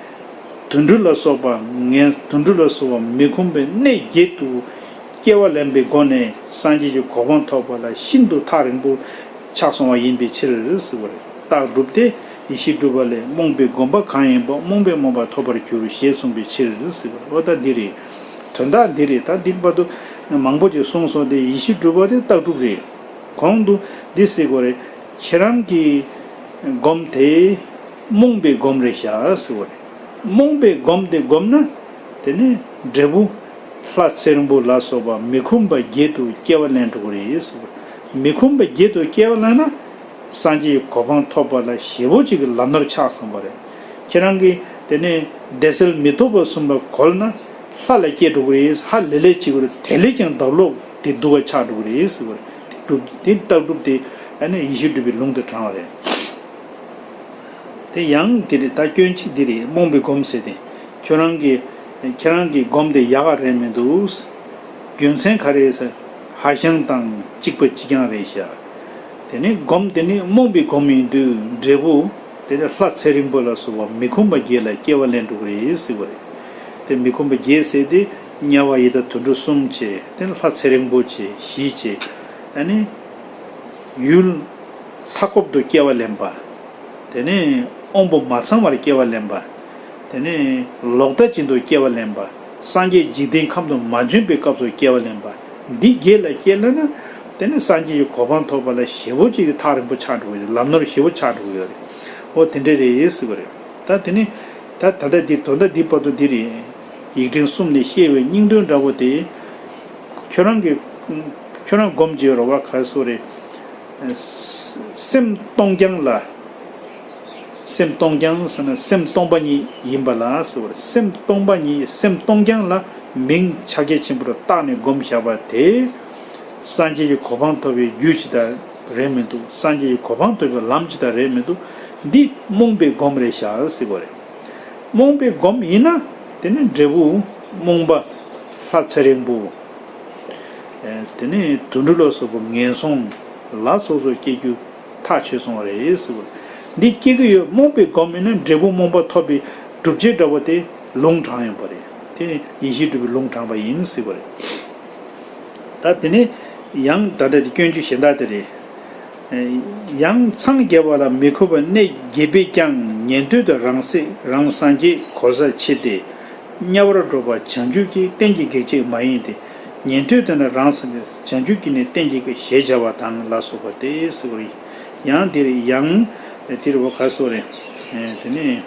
དུད་འགྲོ་ལ་སོགས་པ་ངན། དུད་འགྲོ་ལ་སོགས་པ་མི་ཁོམ་པའི་གནས་བརྒྱད་དུ་སྐྱེ་བ་ལེན་པའི་སྒོ་ནས་སངས་རྒྱས་ཀྱི་གོ་འཕང་ཐོབ་པ་ལ་ཤིན་ཏུ་ཐག་རིང་པོ་ཆགས་སོང་བ་ཡིན་པའི་ཕྱིར་ཟེར་བ་རེད། རྟགས་སྒྲུབ་སྟེ་ཡེ་ཤེས་སྒྲུབ་པ་ལས་རྨོངས་པའི་སྒོམ་པ་གང་ཡིན་པ་རྨོངས་པས་རྨོངས་པ་ཐོབ་པར་འགྱུར་ཞེས་གསུངས་པའི་ཕྱིར་ཟེར་བ་རེད། འོ་ད་འདི་རེད། དོན་དག་འདི་རེད། ད་འདི་བར་དུ་མང་པོ་ཅིག་གསུངས་སོང་སྟེ། ཡེ་ཤེས་སྒྲུབ་པ་དེ་རྟགས་སྒྲུབ་རེད། གོང་དུ་འདི་ཟེར་དགོས་རེད། ཁྱེད་རང་གི་སྒོམ་དེ་རྨོངས་པའི་སྒོམ་རེད་ཤག་ཟེར་བ་རེད། རྨོངས་པའི་སྒོམ་དེ་བསྒོམས་ན། དེ་ནི་འབྲས་བུ་ལྷ་ཚེ་རིང་པོ་ལ་སོགས་པ་མི་ཁོམ་པ་བརྒྱད་དུ་སྐྱེ་བ་ལེན་འགྲོ་གི་རེད་ཟེར་བ་རེད། མི་ཁོམ་པ་བརྒྱད་དུ་སྐྱེ་བ་ལེན་ན། སངས་རྒྱས་ཀྱི་གོ་འཕང་ཐོབ་པ་ལ་ཞེ་པོ་ཅིག་གི་ལམ་སྣོར་ཆགས་སོང་བ་རེད། ཁྱེད་རང་གིས་དེ་ནས་བདེ་གསལ་མི་རྟོག་པ་གསུམ་ལ་གོལ་ན། ལྷ་ལ་སྐྱེ་འགྲོ་གི་རེད། ཧ་ལས་ལས་བྱེད་དགོས་རེད། དེ་ལས་ཀྱང་ལྡབ་ལོག་དེ་སྡུག་པ་ཆགས་འགྲོ་གི་རེད་ཟེར་བ་རེད། དེ་སྒྲུབ། དེ་རྟགས་སྒྲུབ་དེ་ཨ་ནི་ཡེ་ཤེས་སྒྲུབ་པའི་ལུང་དུ་དྲངས་པ་རེད། དེ་ཡང་དེ་རེད། ད་སྐྱོན་གཅིག་འདི་རེད། རྨོངས་པའི་སྒོམ་ཟེར་དེ། ཁྱོད་རང་གི། ཁྱེད་རང་གི་སྒོམ་དེ་ཡག་ག་རེད་མི་འདུག་རྒྱུ་མཚན་ག་རེ་ཟེར། ཧ་ཤང་དང་གཅིག་པ་གཅིག་རྐྱང་རེད་ཤག་དེ་ནི་སྒོམ་དེ་ནི་རྨོངས་པའི་སྒོམ་ཡིན་དུས། འབྲས་བུ་དེ་ནི་ལྷ་ཚེ་རིང་པོ་ལ་སོགས་པ་མི་ཁོམ་པ་བརྒྱད་ལ་སྐྱེ་བ་ལེན་འགྲོ་གི་རེད་ཟེར་བ་རེད། དེ་མི་ཁོམ་པ་བརྒྱད་ཟེར་དེ་དམྱལ་བ་ཡི་དྭགས་དུད་འགྲོ་གསུམ་བྱས། དེ་ནི་ལྷ་ཚེ་རིང་པོ་བྱས། བཞི་བྱས། ཨ་ནི་ཡུལ་མཐའ་འཁོབ་ཏུ་སྐྱེ་བ་ལེན་པ། དེ་ནས་དབང་པོ་མ་ཚང་བར་སྐྱེ་བ་ལེན་པ། དེ་ནས་ལོག་ལྟ་ཅན་དུ་སྐྱེ་བ་ལེན་པ། སངས་རྒྱས་འཇིག་རྟེན་ཁམས་དུ་མ་བྱོན་པའི་སྐབས་སུ་སྐྱེ་བ་ལེན་པ། འདི་བརྒྱད་ལ་སྐྱེ་ལེན་ན། དེ་ནས་སངས་རྒྱས་ཀྱི་གོ་འཕང་ཐོབ་པ་ལ་ཞེ་པོ་ཅིག་གི་ཐག་རིང་པོ་ཆགས་འགྲོ་གི་ཡོད་རེད། ལམ་སྣོར་ཞེ་པོ་ཆགས་འགྲོ་གི་ཡོད་རེད། འོ་དེ་འདྲ་རེད་ཟེར་བ་རེད། ད་དེ་ནི། ད་ད་ལྟ་འདིར་དོན་དག་འདི་བར་དུ་འདི་རེད། ཡིག་ཕྲེང་གསུམ་ནས་བཤད་པའི་སྙིང་དོན་འདྲ་པོ་དེ། ཁྱོད་རང་གི། ཁྱོད་རང་སྒོམ་བྱེད་རོགས་པ་ག་སོ་རེད། སེམས་སྟོང་རྐྱང་ལ། སེམས་སྟོང་རྐྱང་ཟེར་ན་སེམས་སྟོང་པ་ཉིད་ཡིན་པ་ལ་ཟེར་བ་རེད། སེམས་སྟོང་པ་ཉིད་སེམས་སྟོང་རྐྱང་ལ་མིང་ཕྱག་རྒྱ་ཆེན་པོར་བཏགས་ནས་བསྒོམ་བཞག་པ་དེ། སངས་རྒྱས་ཀྱི་གོ་འཕང་ཐོབ་པའི་རྒྱུ་ཅིག་དང་རེད་མི་འདུག་སངས་རྒྱས་ཀྱི་གོ་འཕང་ཐོབ་པའི་ལམ་ཅིག་དང་རེད་མི་འདུག་འདི་རྨོངས་པའི་སྒོམ་རེད་ཤག་ཟེར་བ་རེད། རྨོངས་པའི་སྒོམ་ཡིན་ན་དེ་ནི་འབྲས་བུ་རྨོངས་པ། ལྷ་ཚེ་རིང་པོ། ཨེ། དེ་ནས་དུད་འགྲོ་ལ་སོགས་པ་ངན་སོང་ལ་སོགས་སུ་སྐྱེ་རྒྱུ་ཐག་ཆོད་སོང་བ་རེད་ཟེར་བ། འདི་སྐྱེ་གི་ཡོད། རྨོངས་པའི་སྒོམ་ཡིན་ན་འབྲས་བུ་རྨོངས་པ་ཐོབ་པའི་སྒྲུབ་བྱེད་འདྲ་བོ་དེ་ལུང་དྲངས་ཡོད་པ་རེད། དེ་ནི་ཡེ་ཤེས་སྒྲུབ་པའི་ལུང་དྲངས་པ་ཡིན་ཟེར་བ་རེད། ད་དེ་ནས་ཡང་ད་ལྟ་དེ་སྐྱོན་བརྗོད་གཞན་དག་དེ་རེད། ཡང་འཚང་རྒྱ་བ་ལ་མི་ཁོམ་པ་གནས་བརྒྱད་པས་ཀྱང་ཉན་ཐོས་དང་རང་སྲེད་རང་སངས་རྒྱས་གོ་ས་ཆེ་སྟེ། དམྱལ་བར་འགྲོ་བ་བྱང་ཆུབ་ཀྱི་རྟེན་གྱི་གེགས་བྱེད་མ་ཡིན་ཏེ། ཉན་ཐོས་དེ་ནི་རང་སངས་རྒྱས་བྱང་ཆུབ་ཀྱི་ནི་རྟེན་གྱི་གེགས་ཞེས་བྱ་བ་དང་ལ་སོགས་པ་སྟེ་ཟེར་བ་རེད། ཡང་འདིར་ཡང་དེར་བ་ག་སོགས་རེད། དེ་ནས།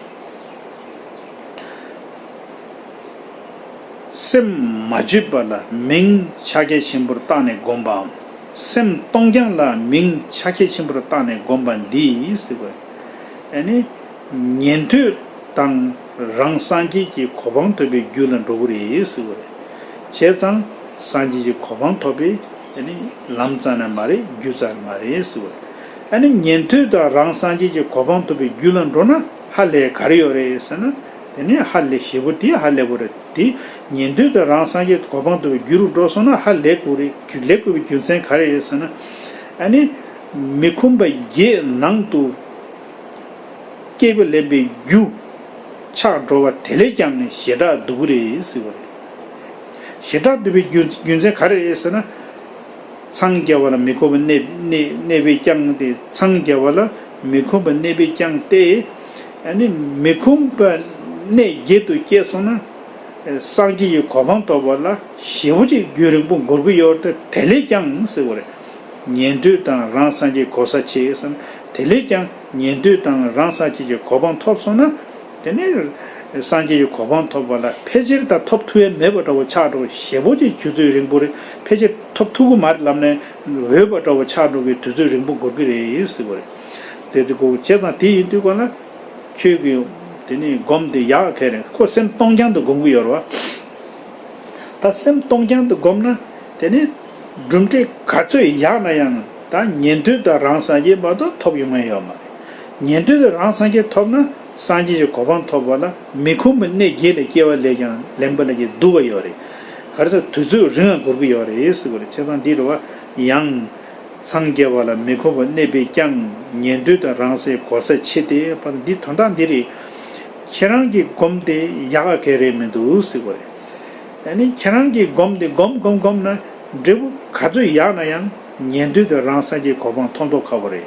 སེམས་མ་བརྗེད་པ་ལ་མིང་ཕྱག་རྒྱ་ཆེན་པོར་བཏགས་ནས་བསྒོམ་པའམ། སེམས་སྟོང་རྐྱང་ལ་མིང་ཕྱག་རྒྱ་ཆེན་པོར་བཏགས་ནས་བསྒོམ་པ་འདིས་ཟེར་བ། ཨ་ནི། ཉན་ཐོས་དང་རང་སངས་རྒྱས་ཀྱི་གོ་འཕང་ཐོབ་པའི་རྒྱུ་ལ་འགྲོ་གི་རེད་ཟེར་བ་རེད། བྱས་ཙང་སངས་རྒྱས་ཀྱི་གོ་འཕང་ཐོབ་པའི་ཨ་ནི་ལམ་རྩ་ནས་མ་རེད། རྒྱུ་རྩ་ནས་མ་རེད་ཟེར་བ་རེད། ཨ་ནི་ཉན་ཐོས་དང་རང་སངས་རྒྱས་ཀྱི་གོ་འཕང་ཐོབ་པའི་རྒྱུ་ལ་འགྲོ་ན་ཧ་ལས་ག་རེ་ཡོད་རེད་ཟེར་ན། དེ་ནས་ཧ་ལས་ཞེ་པོ་དེ་ཧ་ལས་པོ་རེད། དེ་ཉན་ཐོས་དང་རང་སངས་རྒྱས་གོ་འཕང་ཐོབ་པའི་རྒྱུ་རུ་འགྲོ་སོང་ན་ཧ་ལས་དགོས་རེད། ལས་དགོས་པའི་རྒྱུ་མཚན་ག་རེ་རེད་ཟེར་ན། ཨ་ནི་མི་ཁོམ་པ་བརྒྱད་ནང་དུ་སྐྱེ་བ་ལེན་པའི་རྒྱུ་ཆགས་འགྲོ་བ་དེ་ལས་ཀྱང་ཞེ་དྲག་སྡུག་གི་རེད་ཟེར་བ་རེད། ཞེ་དྲག་སྡུག་པའི་རྒྱུ་རྒྱུ་མཚན་ག་རེ་རེད་ཟེར་ན། འཚང་རྒྱ་བ་ལ་མི་ཁོམ་པ་གནས་གནས་གནས་པས་ཀྱང་སྟེ། འཚང་རྒྱ་བ་ལ་མི་ཁོམ་པ་གནས་པས་ཀྱང་སྟེ། ཨ་ནི་མི་ཁོམ་པ་གནས་བརྒྱད་དུ་སྐྱེས་སོང་ན། སངས་རྒྱས་ཀྱི་གོ་འཕང་ཐོབ་པ་ལ་ཞེ་པོ་ཅིག་རྒྱུན་རིང་པོ་འགོར་གྱི་ཡོད་རེད། དེ་ལས་ཀྱང་ཟེར་བ་རེད། ཉན་ཐོས་དང་རང་སངས་རྒྱས་གོ་ས་ཆེ་ཟེར་ན། དེ་ལས་ཀྱང་ཉན་ཐོས་དང་རང་སངས་རྒྱས་ཀྱི་གོ་འཕང་ཐོབ་སོང་ན། དེ་ནས་སངས་རྒྱས་ཀྱི་གོ་འཕང་ཐོབ་པ་ལ་ཕལ་ཆེར་ད་ཐོབ་ཐུབ་ཡ་མེད་པ་འདྲ་བོ་ཆགས་འགྲོ། ཞེ་པོ་ཅིག་དུས་ཚོད་རིང་པོ་རེད། ཕལ་ཆེར་ཐོབ་ཐུབ་ཀྱི་མ་རེད་ལབ་ནས་འོས་པ་འདྲ་བོ་ཆགས་འགྲོ་གི་དུས་ཚོད་རིང་པོ་འགོར་གི་རེད་ཟེར་བ་རེད། དེ་དུས་གོ་བྱས་ཙང་དེ་ཡིན་དུས་གོ་ན་ཁྱོད་ཀྱི་དེ་ནས་སྒོམ་དེ་ཡག་ག་རེད། ཁོ་སེམས་སྟོང་རྐྱང་དུ་སྒོམ་གི་ཡོད་རེད་བ། ད་སེམས་སྟོང་རྐྱང་དུ་སྒོམ་ན་དེ་ནས་གྲུབ་འབྲས་ག་ཚོད་ཡག་ན་ཡང་ད་ཉན་ཐོས་དང་རང་སངས་རྒྱས་མ་གཏོགས་ཐོབ་ཡོང་ཡ་ཡོད་མ་རེད། ཉན་ཐོས་དང་རང་སངས་རྒྱས་ཐོབ་ན་སངས་རྒྱས་ཀྱི་གོ་འཕང་ཐོབ་པ་ལ་མི་ཁོམ་པའི་གནས་བརྒྱད་ལ་སྐྱེ་བ་ལེན་ཀྱང་ལེན་པ་ལ་ཀྱང་སྡུག་པ་ཡོད་རེད། ག་རེ་ཟེར་དུས་ཚོད་རིང་བ་འགོར་གི་ཡོད་རེད་ཟེར་བ་རེད། བྱས་ཙང་འདི་རེད་བ། ཡང་འཚང་རྒྱ་བ་ལ་མི་ཁོམ་པ་གནས་པས་ཀྱང་ཉན་ཐོས་དང་རང་སའི་གོ་ས་ཆེ་སྟེ། འདི་དོན་དག་འདི་རེད། ཁྱེད་རང་གི་སྒོམ་དེ་ཡག་ག་གེ་རེད་མི་འདུག་ཟེར་བ་རེད། ཨ་ནི་ཁྱེད་རང་གི་སྒོམ་དེ་སྒོམ་སྒོམ་སྒོམ་ན་འབྲས་བུ་ག་ཚོད་ཡག་ན་ཡང་ཉན་ཐོས་དང་རང་སངས་རྒྱས་གོ་འཕང་ཐོབ་མདོག་ཁ་པོ་རེད།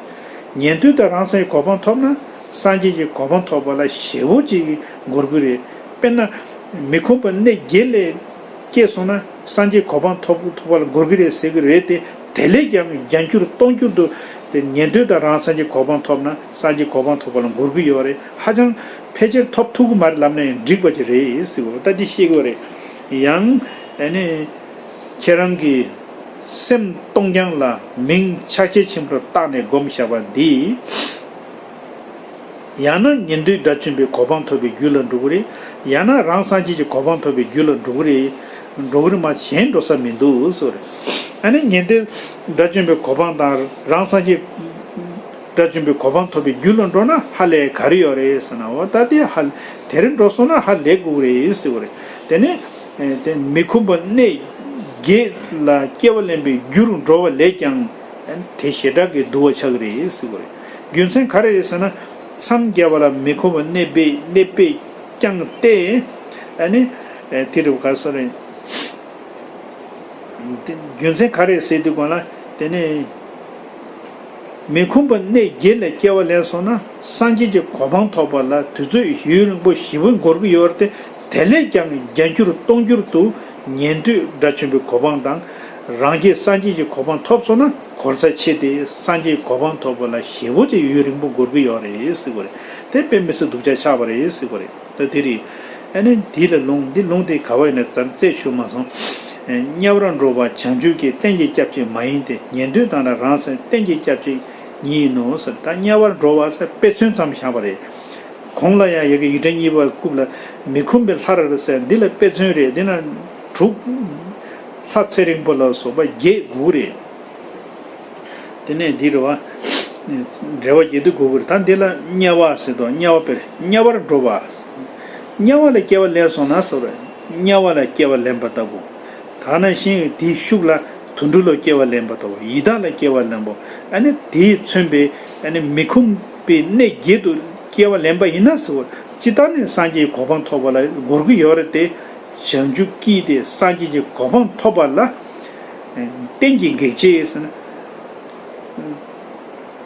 ཉན་ཐོས་དང་རང་སངས་རྒྱས་གོ་འཕང་ཐོབ་ན་སངས་རྒྱས་ཀྱི་གོ་འཕང་ཐོབ་པ་ལ་ཞེ་པོ་ཅིག་འགོར་གི་རེད། དཔེར་ན་མི་ཁོམ་པ་གནས་བརྒྱད་ལས་སྐྱེས་སོང་ན་སངས་རྒྱས་གོ་འཕང་ཐོབ་ཐོབ་པ་ལ་འགོར་གི་རེད་ཟེར་གི་རེད་དེ། དེ་ལས་ཀྱང་བརྒྱ་འགྱུར་སྟོང་འགྱུར་དུ་དེ་ཉན་ཐོས་དང་རང་སངས་རྒྱས་གོ་འཕང་ཐོབ་ན་སངས་རྒྱས་གོ་འཕང་ཐོབ་པ་ལ་འགོར་གི་ཡོད་རེད། ཧ་ཅང་ཕལ་ཆེར་ཐོབ་ཐུབ་ཀྱི་མ་རེད་ལབ་ན་ཡང་འགྲིག་པ་ཅིག་རེད་ཟེར་བ་ད་འདི་ཤེས་དགོས་རེད། ཡང་ཨ་ནི་ཁྱེད་རང་གི་སེམས་སྟོང་རྐྱང་ལ་མིང་ཕྱག་རྒྱ་ཆེན་པོར་བཏགས་ནས་བསྒོམ་བཞག་པ་འདི། ཡང་ན་ཉན་ཐོས་དགྲ་བཅོམ་པའི་གོ་འཕང་ཐོབ་པའི་རྒྱུ་ལ་འགྲོ་གི་རེད། ཡང་ན་རང་སངས་རྒྱས་ཀྱི་གོ་འཕང་ཐོབ་པའི་རྒྱུ་ལ་འགྲོ་གི་རེད། འགྲོ་གི་རེད་མ་གཞན་འགྲོ་ས་མི་འདུག་ཟེར་བ་རེད། ཨ་ནི་ཉན་ཐོས་དགྲ་བཅོམ་པའི་གོ་འཕང་དང་རང་སངས་རྒྱས་དགྲ་བཅོམ་པའི་གོ་འཕང་ཐོབ་པའི་རྒྱུ་ལ་འགྲོ་ན་ཧ་ལས་ག་རེ་ཡོད་རེད་ཟེར་ན། འོ་ད་དེ་ཧ་དེ་རིང་འགྲོ་སོང་ན་ཧ་ལས་དགོས་རེད་ཟེར་བ་རེད། དེ་ནས་དེ་མི་ཁོམ་པ་གནས་བརྒྱད་ལ་སྐྱེ་བ་ལེན་པའི་རྒྱུ་རུ་འགྲོ་བ་ལས་ཀྱང་དེ་ཞེ་དྲག་གི་སྡུག་པ་ཆགས་ཀྱི་རེད་ཟེར་བ་རེད། རྒྱུ་མཚན་ག་རེ་རེད་ཟེར་ན། འཚང་རྒྱ་བ་ལ་མི་ཁོམ་པ་གནས་པས་གནས་པས་ཀྱང་སྟེ། ཨ་ནི་དེ་རུ་ག་སོ་རེད། རྒྱུ་མཚན་ག་རེ་ཟེར་དུས་གོང་ལ་དེ་ནས་མི་ཁོམ་པ་གནས་བརྒྱད་ལས་སྐྱེ་བ་ལེན་སོང་ན་སངས་རྒྱས་ཀྱི་གོ་འཕང་ཐོབ་པ་ལ་དུས་ཚོད་ཡུན་རིང་པོ་ཞེ་པོ་འགོར་གྱི་ཡོད་རེད་དེ། དེ་ལས་ཀྱང་བརྒྱ་འགྱུར་སྟོང་འགྱུར་དུ་ཉན་ཐོས་དགྲ་བཅོམ་པའི་གོ་འཕང་དང་རང་རྒྱལ་སངས་རྒྱས་ཀྱི་གོ་འཕང་ཐོབ་སོང་ན་གོ་ས་ཆེ་སྟེ། སངས་རྒྱས་ཀྱི་གོ་འཕང་ཐོབ་པ་ལ་ཞེ་པོ་ཅིག་ཡུན་རིང་པོ་འགོར་གྱི་ཡོད་རེད་ཟེར་བ་རེད། དེ་དཔེ་མི་སྲིད་སྡུག་ཅག་ཆགས་པ་རེད་ཟེར་བ་རེད། ད་དེ་རེད། ཨ་ནི་འདི་ལ་ལུང་འདི་ལུང་དེ་ག་བ་ཡིན་ན་ཙམ་རྩད་ཆོད་མ་སོང་། དམྱལ་བར་འགྲོ་བ་བྱང་ཆུབ་ཀྱི། གཏན་གྱི་སྐྱབས་གཅིག་མ་ཡིན་ཏེ། ཉན་ཐོས་དང་ནི་རང་སངས་གཏན་གྱི་སྐྱབས་གཅིག་ཉིད་ཡིན་ནོ་ཟེར། ད་དམྱལ་བར་འགྲོ་བ་ཟེར་དཔེ་མཚོན་ཙམ་བཞག་པ་རེད། གོང་ལ་ཡང་ཡ་གི་ཡིག་ཕྲེང་གཉིས་པ་རྐུབ་ལ་མི་ཁོམ་པའི་ལྷ་རེ་རེ་ཟེར། འདི་ལ་དཔེ་མཚོན་རེད། འདི་ན་དྲུག་ལྷ་ཚེ་རིང་པོ་ལ་སོགས་པ་བརྒྱད་དགོས་རེད། དེ་ནས་འདི་རེད་བ། འགྲེལ་པ་བརྒྱད་དུ་དགོས་པར། ད་འདི་ལ་དམྱལ་བ་ཟེར་དོ། དམྱལ་བ་དཔེར་དམྱལ་བར་འགྲོ་བ། དམྱལ་བ་ལ་སྐྱེ་བ་ལེན་སོང་ན་ཟེར་བ། དམྱལ་བ་ལ་སྐྱེ་བ་ལེན་པ་ལྟ་བུ། ད་ནང་བཞིན་དེའི་ཤུགས་ལ་དུད་འགྲོ་ལ་སྐྱེ་བ་ལེན་པ་ལྟ་བུ། ཡི་དྭགས་ལ་སྐྱེ་བ་ལེན་པ། ཨ་ནི་དེས་མཚོན་པའི་ཨ་ནི་མི་ཁོམ་པའི་གནས་བརྒྱད་དུ་སྐྱེ་བ་ལེན་པ་ཡིན་ན་ཟེར་བ། ཇི་ལྟར་ནས་སངས་རྒྱས་ཀྱི་གོ་འཕང་ཐོབ་པ་ལ་འགོར་གྱི་ཡོད་རེད་དེ། བྱང་ཆུབ་ཀྱིས་དེ་སངས་རྒྱས་ཀྱི་གོ་འཕང་ཐོབ་པ་ལ་གཏན་གྱི་གེགས་བྱེད་ཟེར་ན།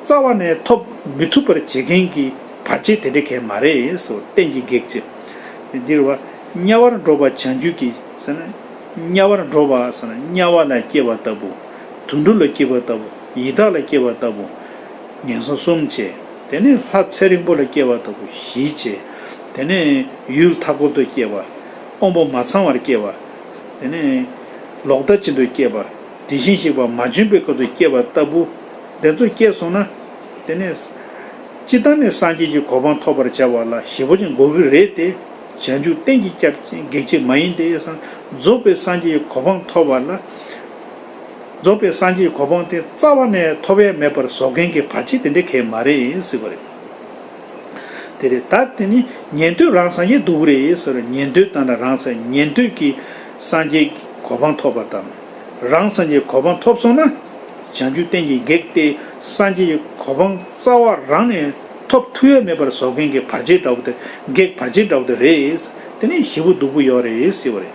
རྩ་བ་ནས་ཐོབ་མི་ཐུབ་པར་བྱེད་མཁན་གྱི་བར་ཆད་དེ་འདྲ་གང་ཡང་མ་རེད་ཟེར། གཏན་གྱི་གེགས་བྱེད། འདིར་བ། དམྱལ་བར་འགྲོ་བ་བྱང་ཆུབ་ཀྱི་ཟེར་ན། དམྱལ་བར་འགྲོ་བ་ཟེར་ན་དམྱལ་བ་ལ་སྐྱེ་བ་ལྟ་བུ། དུད་འགྲོ་ལ་སྐྱེ་བ་ལྟ་བུ། ཡི་དྭགས་ལ་སྐྱེ་བ་ལྟ་བུ། ངན་སོང་གསུམ་བྱས། དེ་ནས་ལྷ་ཚེ་རིང་པོ་ལ་སྐྱེ་བ་ལྟ་བུ་བཞི་བྱས། དེ་ནས་ཡུལ་མཐའ་འཁོབ་ཏུ་སྐྱེ་བ། དབང་པོ་མ་ཚང་བར་སྐྱེ་བ། དེ་ནས་ལོག་ལྟ་ཅན་དུ་སྐྱེ་བ། དེ་བཞིན་གཤེགས་པ་མ་བྱོན་པའི་སྐབས་སུ་སྐྱེ་བ་ལྟ་བུ། དེ་ཚོ་སྐྱེས་སོང་ན། དེ་ནས་ཇི་ལྟར་ནས་སངས་རྒྱས་ཀྱི་གོ་འཕང་ཐོབ་པར་བྱ་བ་ལ་ཞེ་པོ་ཅིག་འགོར་གྱི་རེད་དེ། བྱང་ཆུབ་གཏན་གྱི་སྐྱབས་གེགས་བྱེད་མ་ཡིན་ཏེ། རྫོགས་པའི་སངས་རྒྱས་ཀྱི་གོ་འཕང་ཐོབ་པ་ལ། རྫོགས་པའི་སངས་རྒྱས་ཀྱི་གོ་འཕང་དེ་རྩ་བ་ནས་ཐོབ་ཡ་མེད་པར་བཟོ་མཁན་གྱི་བར་ཆད་དེ་འདྲ་གང་ཡང་མ་རེད་ཟེར་བ་རེད། དེ་རེད། ད་དེ་ནི་ཉན་ཐོས་རང་སངས་རྒྱས་སྡུག་རེད་ཟེར། ཉན་ཐོས་དང་ནི་རང་སངས། ཉན་ཐོས་ཀྱིས་སངས་རྒྱས་ཀྱི་གོ་འཕང་ཐོབ་པ་དང་། རང་སངས་རྒྱས་གོ་འཕང་ཐོབ་སོང་ན། བྱང་ཆུབ་གཏན་གྱི་གེགས་ཏེ། སངས་རྒྱས་ཀྱི་གོ་འཕང་རྩ་བ་རང་ནས་ཐོབ་ཐུབ་ཡ་མེད་པར་བཟོ་མཁན་གྱི་བར་ཆད་འདྲ་བོ་དེ། གེགས་བར་ཆད་འདྲ་བོ་དེ་རེད། དེ་ནི་ཞེ་པོ་སྡུག་པོ་ཡོད་རེད་ཟེར་བ་རེད།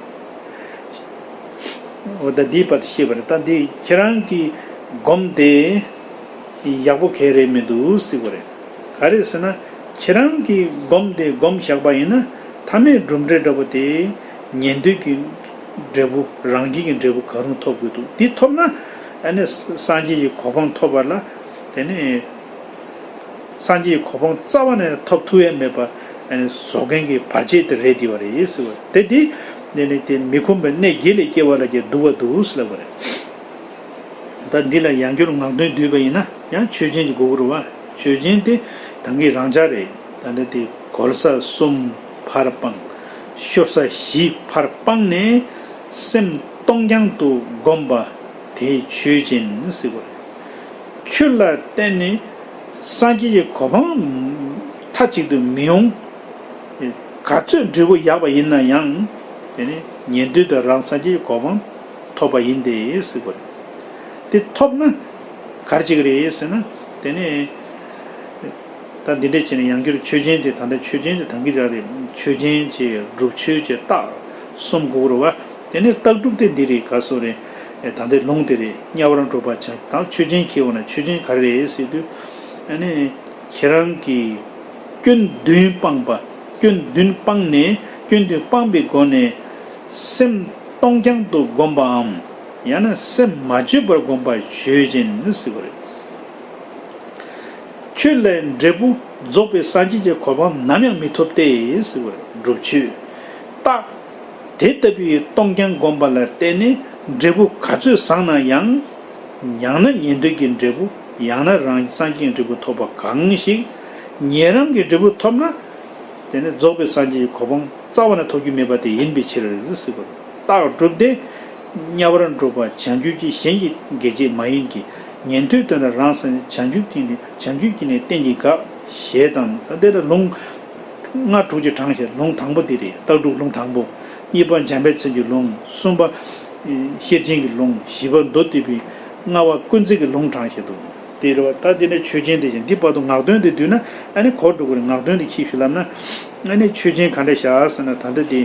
འོ་ད་འདིའི་བར་དུ་ཤེས་པ་རེད། ད་འདི་ཁྱེད་རང་གིས་སྒོམ་དེ་ཡག་པོ་གང་རེད་མི་འདུག་ཟེར་བ་རེད། ག་རེ་ཟེར་ན། ཁྱེད་རང་གིས་སྒོམ་དེ་སྒོམ་བཞག་པ་ཡིན་ན། ཐ་མའི་གྲུབ་འབྲས་འདྲ་པོ་དེ་ཉན་ཐོས་ཀྱི་འབྲས་བུ། རང་རྒྱལ་གྱི་འབྲས་བུ་གང་རུང་ཐོབ་དགོས་འདུག་འདི་ཐོབ་ན་ཨ་ནི་སངས་རྒྱས་ཀྱི་གོ་འཕང་ཐོབ་པ་ལ། དེ་ནས་སངས་རྒྱས་ཀྱི་གོ་འཕང་རྩ་བ་ནས་ཐོབ་ཐུབ་ཡ་མེད་པ་ཨ་ནི་བཟོ་མཁན་གྱི་བར་ཆད་དེ་རེད། དེ་བ་རེད་ཟེར་བ་དེ། དེ་དེ་ནས་ནི་དེ་མི་ཁོམ་པའི་གནས་བརྒྱད་ལས་སྐྱེ་བ་ལ་ཀྱང་སྡུག་པ་འདུག་ཟེར་ལབ་པ་རེད། ད་འདི་ལ་ཡང་བསྐྱར་ངག་འདོན་བསྡུས་པ་ཡིན་ན་ཡང་ཆོས་ཅན་གྱི་དགོས་ཀྱི་རེད་བ། ཆོས་ཅན་དེ་ད་གིན་རང་འཇགས་རེད། ད་འདི་དེ་གོལ་ས་གསུམ་ཕར་སྤངས། ཤོར་ས་བཞི་ཕར་སྤངས་ནས་སེམས་སྟོང་རྐྱང་དུ་བསྒོམ་པ་དེ་ཆོས་ཅན་ཟེར་བ་རེད། ཁྱོད་ལ་བརྟེན་ནས་སངས་རྒྱས་ཀྱི་གོ་འཕང་མཐའ་གཅིག་ཏུ་མི་ཡོང་། ག་ཚོད་འབྲས་བུ་ཡག་པ་ཡིན་ན་ཡང་། དེ་ནི་ཉན་ཐོས་དང་རང་སངས་རྒྱས་ཀྱི་གོ་འཕང་ཐོབ་པ་ཡིན་ཏེ་ཟེར་བ་རེད། དེ་ཐོབ་ན་ག་རེ་བྱེད་ཀྱི་རེད་ཟེར་ན། དེ་ནི་ད་འདི་འདྲས་བྱས་ནས་ཡང་བསྐྱར་ཆོས་ཅན་དེ། ད་ལྟ་ཆོས་ཅན་དེ་ད་གིན་རང་རེད། ཆོས་ཅན་བྱས། སྒྲུབ་ཆོས་བྱས། རྟགས་གསུམ་དགོས་རེད་བ། དེ་ནས་རྟགས་གྲུབ་དེ་འདི་རེད། ག་སོ་རེད། ཨེ་ད་ལྟའི་ལུང་དེ་རེད། དམྱལ་བར་འགྲོ་བ་བྱང་། ད་ཆོས་ཅན་ཁྱེར་འོང་ན་ཆོས་ཅན་ག་རེ་རེད་ཟེར་དུས། ཨ་ནི་ཁྱེད་རང་གིས་སྐྱོན་བདུན་སྤངས་པ། སྐྱོན་བདུན་སྤངས་ནས། སྐྱོན་བདུན་སྤངས་པའི་སྒོ་ནས་སེམས་སྟོང་རྐྱང་དུ་བསྒོམ་པའམ། ཡང་ན་སེམས་མ་བཅོས་པར་བསྒོམ་པ་ཆོས་ཅན་ཟེར་བ་རེད། ཁྱོད་ལས་འབྲས་བུ་རྫོགས་པའི་སངས་རྒྱས་ཀྱི་གོ་འཕང་ནམ་ཡང་མི་ཐོབ་སྟེ་ཟེར་བ་རེད། སྒྲུབ་ཆོས་རྟགས། དེ་ལྟ་བུའི་སྟོང་རྐྱང་བསྒོམ་པ་ལ་བརྟེན་ནས་འབྲས་བུ་ག་ཚོད་བཟང་ན་ཡང་། ཡང་ན་ཉན་ཐོས་ཀྱི་འབྲས་བུ། ཡང་ན་རང་སངས་རྒྱས་ཀྱི་འབྲས་བུ་ཐོབ་པ་གང་ཞིག་ཉན་རང་གི་འབྲས་བུ་ཐོབ་ན། དེ་ནི་རྫོགས་པའི་སངས་རྒྱས་ཀྱི་གོ་འཕང་རྩ་བ་ནས་ཐོབ་རྒྱུ་མེད་པ་དེ་ཡིན་པའི་ཕྱིར་ཟེར་བ་རེད། རྟགས་གྲུབ་སྟེ། དམྱལ་བར་འགྲོ་བ་བྱང་ཆུབ་ཀྱི། གཞན་གྱི་གེགས་བྱེད་མ་ཡིན་གྱི། ཉན་ཐོས་དང་ནི་རང་སངས། བྱང་ཆུབ་ཀྱི་ནི། བྱང་ཆུབ་ཀྱི་ནི་གཏན་གྱི་བཀག་ཞེས་དང་། ས་དེ་ལ་ལུང་ལྔ་དྲུག་ཅིག་དྲངས་བཞག་ལུང་དང་པོ་དེ་རེད། རྟགས་གྲུབ་ལུང་དང་པོ། གཉིས་པ་འཇམ་དཔལ་མཚན་གྱི་ལུང་། གསུམ་པ་ཤེར་ཕྱིན་གྱི་ལུང་། བཞི་པ་མདོ་སྡེ་པའི། ལྔ་པ་ཀུན་བརྩེགས་ཀྱི་ལུང་དྲངས་བཞག་འདུག་དེ་རེད་བ། ད་དེ་ནས་ཆོས་ཅན་དེ་བཞིན་འདི་བར་དུ་ངག་འདོན་དེ་བསྡུས་ན་ཨ་ནི་གོ་འགྲོ་གི་རེད། ངག་འདོན་དེ་ཁྱེད་ཞུ་ལབ་ན། ཨ་ནི་ཆོས་ཅན་ག་འདྲ་བཞག་ཟེར་ན། ད་ལྟ་དེ་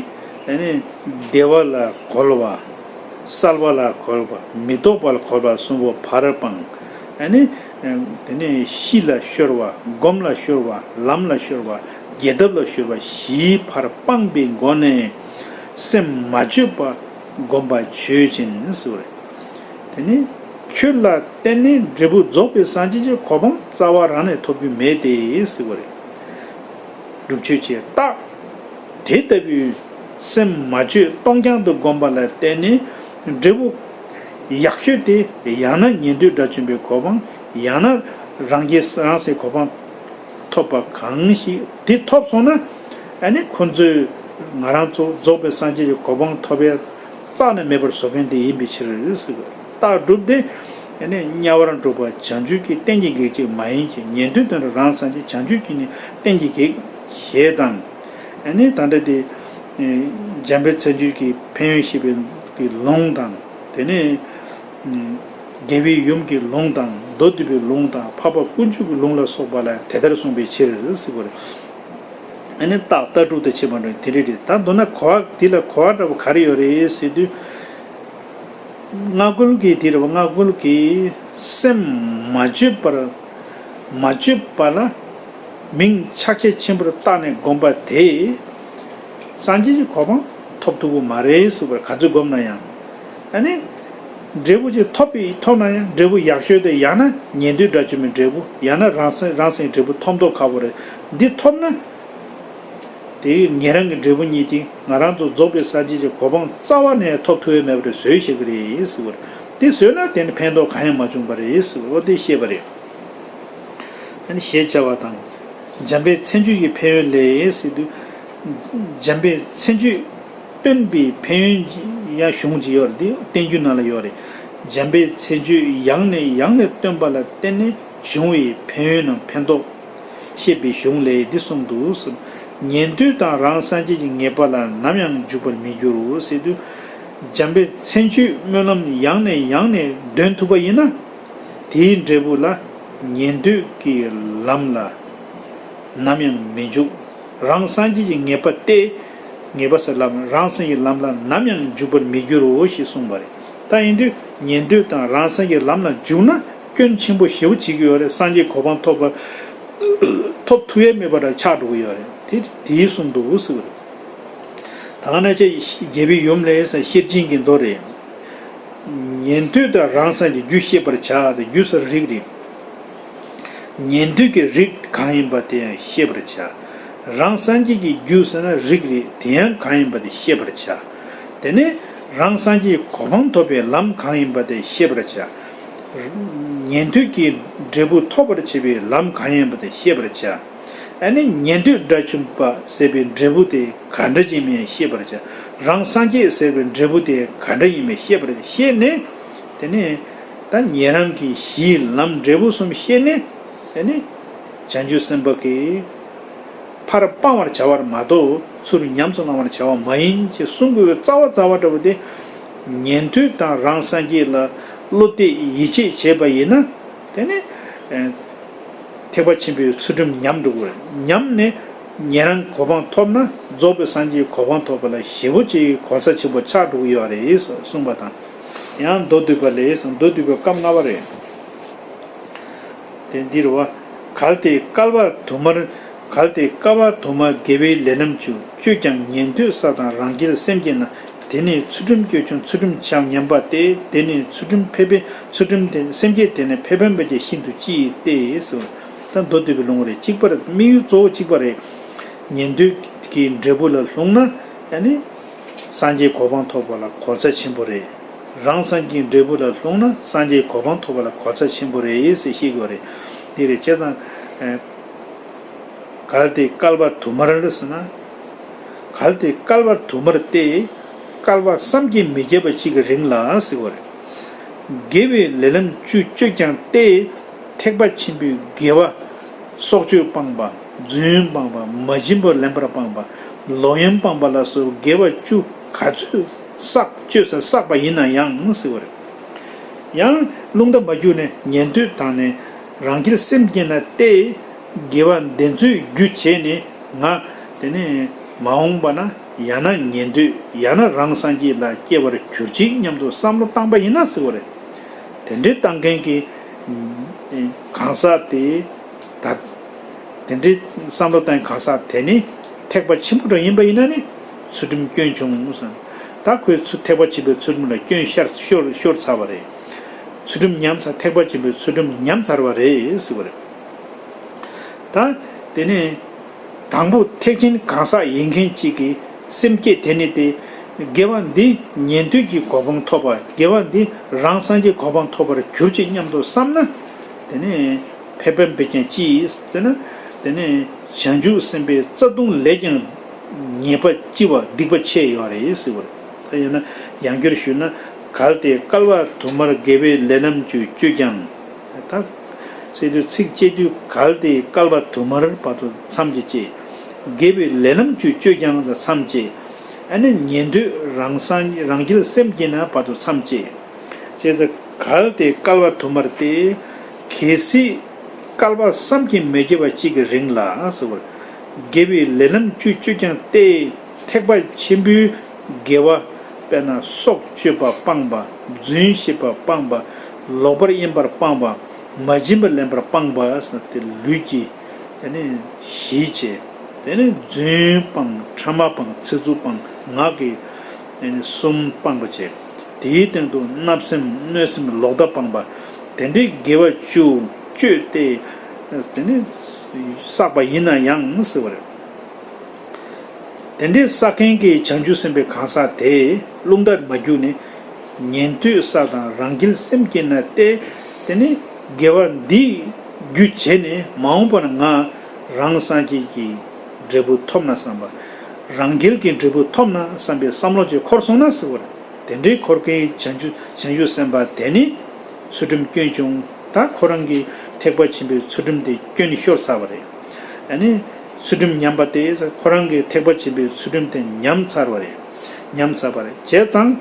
ཨ་ནི་བདེ་བ་ལ་གོལ་བ། གསལ་བ་ལ་གོལ་བ། མི་རྟོག་པ་ལ་གོལ་བ་གསུམ་པོ་ཕར་སྤངས། ཨ་ནི་དེ་ནས་གཤིས་ལ་ཤོར་བ། སྒོམ་ལ་ཤོར་བ། ལམ་ལ་ཤོར་བ། རྒྱས་གདབ་ལ་ཤོར་བ་བཞི་ཕར་སྤངས་པའི་སྒོ་ནས་སེམས་མ་བཅོས་པ་བསྒོམ་པ་ཆོས་ཅན་ཟེར་བ་རེད། དེ་ནི་ཁྱོད་ལ་བརྟེན་ནས་འབྲས་བུ་རྫོགས་པའི་སངས་རྒྱས་ཀྱི་གོ་འཕང་རྩ་བ་རང་ནས་ཐོབ་རྒྱུ་མེད་དེ་ཟེར་བ་རེད། སྒྲུབ་ཆོས་ཀྱི་རྟགས། དེ་ལྟ་བུའི་སེམས་མ་བཅོས་སྟོང་རྐྱང་དུ་བསྒོམ་པ་ལ་བརྟེན་ནས་ འབྲས་བུ་ཡག་ཤོས་དེ་ཡང་ན་ཉན་ཐོས་དགྲ་བཅོམ་པའི་གོ་འཕང་། ཡང་ན་རང་རྒྱལ་རང་སའི་གོ་འཕང་ཐོབ་པ་གང་ཞིག་དེ་ཐོབ་སོང་ན། ཨ་ནི་ཁོ་ཚོས་ང་རང་ཚོ་རྫོགས་པའི་སངས་རྒྱས་ཀྱི་གོ་འཕང་ཐོབ་པའི་རྩ་ནས་མེད་པར་བཟོ་མཁན་དེ་ཡིན་པའི་ཕྱིར་ཟེར་གི། རྟགས་གྲུབ་སྟེ། ཨ་ནི་དམྱལ་བར་འགྲོ་བ་བྱང་ཆུབ་ཀྱི་རྟེན་གྱི་བགེགས་གཅིག་མ་ཡིན་གྱི། ཉན་ཐོས་དོན་དུ་རང་སངས་རྒྱས། བྱང་ཆུབ་ཀྱི་ནི་རྟེན་གྱི་བགེགས་ཞེས་དང་། ཨ་ནི་ད་ལྟ་དེ་འཇམ་དཔལ་མཚན་བརྗོད་ཀྱི་ཕན་ཡོན་བཤད་པའི་གི་ལུང་དང་། དེ་ནས་རྒྱལ་བའི་ཡུམ་གྱི་ལུང་དང་། མདོ་སྡུད་པའི་ལུང་དང་། འཕགས་པ་དཀོན་མཆོག་གི་ལུང་ལ་སོགས་པ་ལ་དེ་ལྟར་གསུངས་པའི་ཕྱིར་ཟེར་བ་རེད། ཨ་ནི་རྟགས་ལྟ་གྲུབ་དང་ཕྱེ་མ་འགྲོ་དེ་འདྲ་རེད། ད་མདོར་ན་གོ་བ་འདི་ལ་གོ་བ་འདྲ་པོ་ག་རེ་ཡོད་རེད་ཟེར་དུས། སྔ་རྒོལ་གྱི་དེ་རེད་བ། སྔ་རྒོལ་གྱི་སེམས་མ་བཅོས་པར། མ་བཅོས་པ་ལ་མིང་ཕྱག་རྒྱ་ཆེན་པོར་བཏགས་ནས་བསྒོམ་པ་དེས་སངས་རྒྱས་ཀྱི་གོ་འཕང་ཐོབ་ཐུབ་ཀྱི་མ་རེད་ཟེར་བར། ག་ཚོད་བསྒོམ་ན་ཡང་། ཨ་ནི་འབྲས་བུ་ཅིག་ཐོབ་པའི་ཐོབ་ན་ཡང་འབྲས་བུ་ཡག་ཤོས་དེ་ཡང་ན་ཉན་ཐོས་དགྲ་བཅོམ་པའི་འབྲས་བུ། ཡང་ན་རང་སེམས་རང་སེམས་འབྲས་བུ་ཐོབ་མདོག་ཁ་པོ་རེད། འདི་ཐོབ་ན། དེ་ཉན་རང་གི་འབྲས་བུ་གཉིས་དེ་ང་རང་ཚོ་རྫོགས་པའི་སངས་རྒྱས་ཀྱི་གོ་འཕང་རྩ་བ་ནས་ཐོབ་ཐུབ་ཡས་མེད་པ་རེད་བཟོས་བཞག་གི་རེད་ཟེར་བ་རེད། དེ་བཟོས་ན་དེ་ནི་ཕན་ཐོགས་གང་ཡང་མ་བྱུང་བ་རེད་ཟེར་བ་དེ་བཤད་པ་རེད། ཨ་ནི་ཞེས་བྱ་བ་དང་། འཇམ་དཔལ་མཚན་བརྗོད་ཀྱི་ཕན་ཡོན་ལས་ཟེར་དུས། འཇམ་དཔལ་མཚན་བརྗོད་སྟོན་པའི་ཕན་ཡོན་ཡང་གཞུང་ཅིག་ཡོད་རེད། དེ་བསྟན་བཅོས་ནང་ལ་ཡོད་རེད། འཇམ་དཔལ་མཚན་བརྗོད་ཡང་ནས་ཡང་ནས་སྟོན་པ་ལ་བརྟེན་ནས་བྱུང་བའི་ཕན་ཡོན་ནམ་ཕན་ཐོགས། བཤད་པའི་གཞུང་ལས་འདི་གསུངས་འདུག་ཟེར། ཉན་ཐོས་དང་རང་སངས་རྒྱས་ཀྱི་ངེས་པ་ལ་ནམ་ཡང་འཇུག་པར་མི་འགྱུར་རོ་ཟེར་དུས། འཇམ་དཔལ་མཚན་བརྗོད་སྨོན་ལམ་ཡང་ནས་ཡང་ནས་འདོན་ཐུབ་པ་ཡིན་ན། དེའི་འབྲས་བུ་ལ་ཉན་ཐོས་ཀྱི་ལམ་ལ་ནམ་ཡང་མི་འཇུག། རང་སངས་རྒྱས་ཀྱི་ངེས་པ་སྟེ། ངེས་པ་ཟེར་ལམ། རང་སངས་ཀྱི་ལམ་ལ་ནམ་ཡང་འཇུག་པར་མི་འགྱུར་རོ་ཞེས་གསུངས་པ་རེད། ད་ཡིན་དུས་ཉན་ཐོས་དང་རང་སངས་ཀྱི་ལམ་ལ་འཇུག་ན། སྐྱོན་ཆེན་པོ་ཞེ་པོ་བྱེད་ཀྱི་ཡོད་རེད། སངས་རྒྱས་གོ་འཕང་ཐོབ་པ། ཐོབ་ཐུབ་ཡས་མེད་པ་ར་ཆགས་འགྲོ་གི་ཡོད་རེད། དེ་དེའི་གསུང་འདུག་ཟེར་བ་རེད། ད་ག་ནང་བཞིན་རྒྱལ་བའི་ཡུམ་ལས་ཟེར་ཤེར་ཕྱིན་གྱི་མདོ་རེད། ཉན་ཐོས་དང་རང་སངས་ཀྱི་རྒྱུ་ཤེས་པར་བྱ་སྟེ། རྒྱུ་ཟེར་རིགས་རེད། ཉན་ཐོས་ཀྱི་རིགས་གང་ཡིན་པ་དེ་ཡང་ཤེས་པར་བྱ། རང་སངས་རྒྱས་ཀྱི་རྒྱུ་ཟེར་ན་རིགས་རེད། དེ་ཡང་གང་ཡིན་པ་དེ་ཤེས་པར་བྱ། དེ་ནས་རང་སངས་རྒྱས་གོ་འཕང་ཐོབ་པའི་ལམ་གང་ཡིན་པ་དེ་ཤེས་པར་བྱ། ཉན་ཐོས་ཀྱི་འབྲས་བུ་ཐོབ་པར་བྱེད་པའི་ལམ་གང་ཡིན་པ་དེ་ཤེས་པར་བྱ། ཨ་ནི་ཉན་ཐོས་དགྲ་བཅོམ་པ་ཟེར་བའི་འབྲས་བུ་དེ་ག་འདྲ་ཅིག་ཡིན་མིན་ཤེས་པར་བྱ། རང་སངས་རྒྱས་ཟེར་བའི་འབྲས་བུ་དེ་ག་འདྲ་ཡིན་མིན་ཤེས་པར་བྱ། ཤེས་ནས། དེ་ནས་ད་ཉན་རང་གི་གཞིའི་ལམ་འབྲས་བུ་གསུམ་ཤེས་ནས། དེ་ནས་བྱང་ཆུབ་སེམས་དཔའ་གི་ཕར་སྤང་བར་བྱ་བར་མ་གཏོགས་ཚུར་ཉམས་སུ་བླང་བར་བྱ་བ་མ་ཡིན་ཅེས་གསུང་དགོས་པའི་རྩ་བ་རྩ་བ་འདྲ་བོ་དེ། ཉན་ཐོས་དང་རང་སངས་རྒྱས་ལ་བློ་གཏད་ཡིད་ཆེས་བྱས་པ་ཡིན་ན། དེ་ནས་ཨེ་ཐེག་པ་ཆེན་པོའི་ཚུལ་ཁྲིམས་ཉམས་འགྲོ་དགོས། ཉམས་ནས་ཉན་རང་གོ་འཕང་ཐོབ་ན། རྫོགས་པའི་སངས་རྒྱས་གོ་འཕང་ཐོབ་པ་ལ་ཞེ་པོ་ཅིག་གོ་ས་ཆེན་པོ་ཆགས་འགྲོ་གི་ཡོད་རེད་གསུངས་པ་དང་། ཡང་མདོ་སྡུད་པ་ལས། མདོ་སྡུད་པའི་སྐབས་ལྔ་པ་རེད། དེ་འདིར་བ། གལ་ཏེ་བསྐལ་པ་དུ་མར། གལ་ཏེ་བསྐལ་པ་དུ་མར་དགེ་བའི་ལས་རྣམས་བཅུ་སྤྱོད་ཀྱང་ཉན་ཐོས་ས་དང་རང་རྒྱལ་སེམས་བསྐྱེད་ན། དེ་ནི་ཚུལ་ཁྲིམས་སྐྱོན་བྱུང་། ཚུལ་ཁྲིམས་བྱམས་ཉམས་པ་སྟེ། དེ་ནི་ཚུལ་ཁྲིམས་ཕན་པའི། ཚུལ་ཁྲིམས་དེ་སེམས་བསྐྱེད་དེ་ནི་ཕན་པ་ཅིག་ཤིན་ཏུ་ལྕི་སྟེ་ཟེར། ད་མདོ་སྡུད་པའི་ལུང་རེད། གཅིག་པ་རེད། དམིགས་ཡུལ་གཙོ་བོ་གཅིག་པ་རེད། ཉན་ཐོས་ཀྱི་འབྲས་བུ་ལ་ལྷུང་ན། ཨ་ནི་སངས་རྒྱས་གོ་འཕང་ཐོབ་པ་ལ་གོ་ཆ་ཆེན་པོ་རེད། རང་སངས་རྒྱས་འབྲས་བུ་ལ་ལྷུང་ན་སངས་རྒྱས་གོ་འཕང་ཐོབ་པ་ལ་གོ་ཆ་ཆེན་པོ་རེད་ཟེར་བཤད་དགོས་རེད། དེ་རེད། བྱས་ཙང་། ཨ། གལ་ཏེ་བསྐལ་པ་དུ་མར་ཟེར་ན། གལ་ཏེ་བསྐལ་པ་དུ་མར་སྟེ། བསྐལ་པ་བསམ་གྱིས་མི་ཁྱབ་པ་གཅིག་གི་རིང་ལ་ཟེར་བ་རེད། དགེ་བའི་ལས་ལམ་བཅུ་སྤྱོད་ཀྱང་སྟེ། ཐེག་པ་ཆེན་པོའི་དགེ་བ། སྲོག་གཅོད་སྤངས་པ། རྫུན་སྤངས་པ། མ་བྱིན་པར་ལེན་པར་སྤངས་པ། ལོག་གཡེམ་སྤངས་པ་ལ་སོགས་དགེ་བ་བཅུ་ག་ཚོད་བསགས་སྤྱོད་ས་བསགས་པ་ཡིན་ན་ཡང་ཟེར་བ་རེད། ཡང་རླུང་རྟ་མ་རྒྱུག་ནས་ཉན་ཐོས་དང་ནི་རང་རྒྱལ་སེམས་བསྐྱེད་ན་སྟེ། དགེ་བ་འདི་ཚོའི་རྒྱུ་བྱས་ནས་ང་དེ་ནས་མ་འོངས་པ་ན་ཡང་ན་ཉན་ཐོས་ཡང་ན་རང་སངས་རྒྱས་ལ་སྐྱེ་བར་གྱུར་ཅིག་སྙམ་དུ་བསམ་བློ་བཏང་པ་ཡིན་ན་ཟེར་བ་རེད། དེ་འདྲའི་བཏང་མཁན་གྱི་གང་ཟག་དེ་ད། དེ་འདྲའི་བསམ་བློ་བཏང་གང་ཟག་དེ་ནི་ཐེག་པ་ཆེན་པོ་འདྲ་ཡིན་པ་ཡིན་ན་ནི་ཚུལ་ཁྲིམས་སྐྱོན་བྱུང་ཟེར། ད་ཁོས་ཚུ་ཐེག་པ་ཆེན་པོའི་ཚུལ་ཁྲིམས་ལ་སྐྱོན་ཤར་ཤོར་ཤོར་ཚར་བ་རེད། ཚུལ་ཁྲིམས་ཉམས་ཚར། ཐེག་པ་ཆེན་པོའི་ཚུལ་ཁྲིམས་ཉམས་ཚར་བ་རེད་ཟེར་བ་རེད། ད་དེ་ནས་དང་པོ་ཐེག་ཆེན་གང་ཟག་ཡིན་མཁན་གཅིག་གི་སེམས་བསྐྱེད་དེ་ནི་དེ་ དགེ་བ་འདི་ཉན་ཐོས་ཀྱི་གོ་འཕང་ཐོབ་པ། དགེ་བ་འདི་རང་སངས་རྒྱས་གོ་འཕང་ཐོབ་པར་གྱུར་ཅིག་སྙམ་དུ་བསམ་ན། དེ་ནས་ཕེབས་བམ་པས་ཀྱང་ཅི་ཡིས་ཟེར་ན། དེ་ནས་བྱང་ཆུབ་སེམས་དཔའི་རྩ་ལྟུང་ལས་ཀྱང་ཉེས་པ་ལྕི་བ་སྡིག་པ་ཆེ་ཡོད་རེད་ཟེར་བ་རེད། ད་ཡང་ན་ཡང་བསྐྱར་ཞུས་ན། གལ་ཏེ་བསྐལ་པ་དུ་མར་དགེ་བའི་ལས་ལམ་བཅུ་སྤྱོད་ཀྱང་། ད་ཟེར་དུས་ཚིགས་བཅད་དུས་གལ་ཏེ་བསྐལ་པ་དུ་མར་བར་དུ་མཚམས་ཀྱི་བཅད། དགེ་བའི་ལས་ལམ་བཅུ་སྤྱོད་ཀྱང་ཟེར་མཚམས་བཅད། ཨ་ནི་ཉན་ཐོས་རང་སངས་རང་རྒྱལ་སེམས་བསྐྱེད་ན་བར་དུ་མཚམས་བཅད། ཅེས་ཟེར། གལ་ཏེ་བསྐལ་པ་དུ་མར་ཏེ། གལ་སྲིད་བསྐལ་པ་བསམ་གྱིས་མི་ཁྱབ་པ་གཅིག་གི་རིང་ལ་ཟེར་བར། དགེ་བའི་ལས་ལམ་བཅུ་སྤྱོད་ཀྱང་སྟེ། ཐེག་པ་ཆེན་པོའི་དགེ་བ། དཔེར་ན་སྲོག་གཅོད་པ་སྤངས་པ། རྫུན་བཤད་པ་སྤངས་པ། ལོག་པར་གཡེམ་པར་སྤངས་པ། མ་བྱིན་པ་ལེན་པར་སྤངས་པ་ཟེར་ཏེ་ལུས་ཀྱི་དེ་ནས་ཞི་བྱེད། དེ་ནས་རྫུན་སྤངས། ཕྲ་མ་སྤངས། ཚིག་རྩུབ་སྤངས། ངག་གི་དེ་ནས་གསུམ་སྤངས་པ་བྱས། དེའི་སྟེང་དུ་བརྣབ་སེམས་གནོད་སེམས་ལོག་ལྟ་སྤངས་པ། དེ་འདྲའི་དགེ་བ་བཅུ་སྤྱོད་དེ། དེ་ནས་བསགས་པ་ཡིན་ན་ཡང་ཟེར་བ་རེད། དེ་འདྲའི་བསགས་མཁན་གྱི་བྱང་ཆུབ་སེམས་དཔའི་གང་ཟག་དེ་རླུང་རྟར་མ་གྱུར་ནས། ཉན་ཐོས་ས་དང་རང་རྒྱལ་སེམས་བསྐྱེད་ན་སྟེ། དེ་ནི་དགེ་བ་འདི་རྒྱུ་བྱས་ནས་མ་འོངས་པར་ང་རང་སངས་རྒྱས་ཀྱི་འབྲས་བུ་ཐོབ་ན་བསམ་པ། རང་རྒྱལ་གྱི་འབྲས་བུ་ཐོབ་ན་བསམ་པའི་བསམ་བློ་ཅིག་འཁོར་སོང་ན་ཟེར་བ་རེད། དེ་འདྲའི་འཁོར་མཁན་བྱང་ཆུབ་བྱང་ཆུབ་སེམས་དཔའ་དེ་ནི་ཚུལ་ཁྲིམས་སྐྱོན་བྱུང་། ད་ཁོ་རང་གི་ཐེག་པ་ཆེན་པོའི་ཚུལ་ཁྲིམས་དེ་སྐྱོན་ཤོར་ཚར་བ་རེད། ཨ་ནི་ཚུལ་ཁྲིམས་ཉམས་པ་དེ་ཁོ་རང་གི་ཐེག་པ་ཆེན་པོའི་ཚུལ་ཁྲིམས་དེ་ཉམས་ཚར་བ་རེད། ཉམས་ཚར་བ་རེད། བྱས་ཙང་།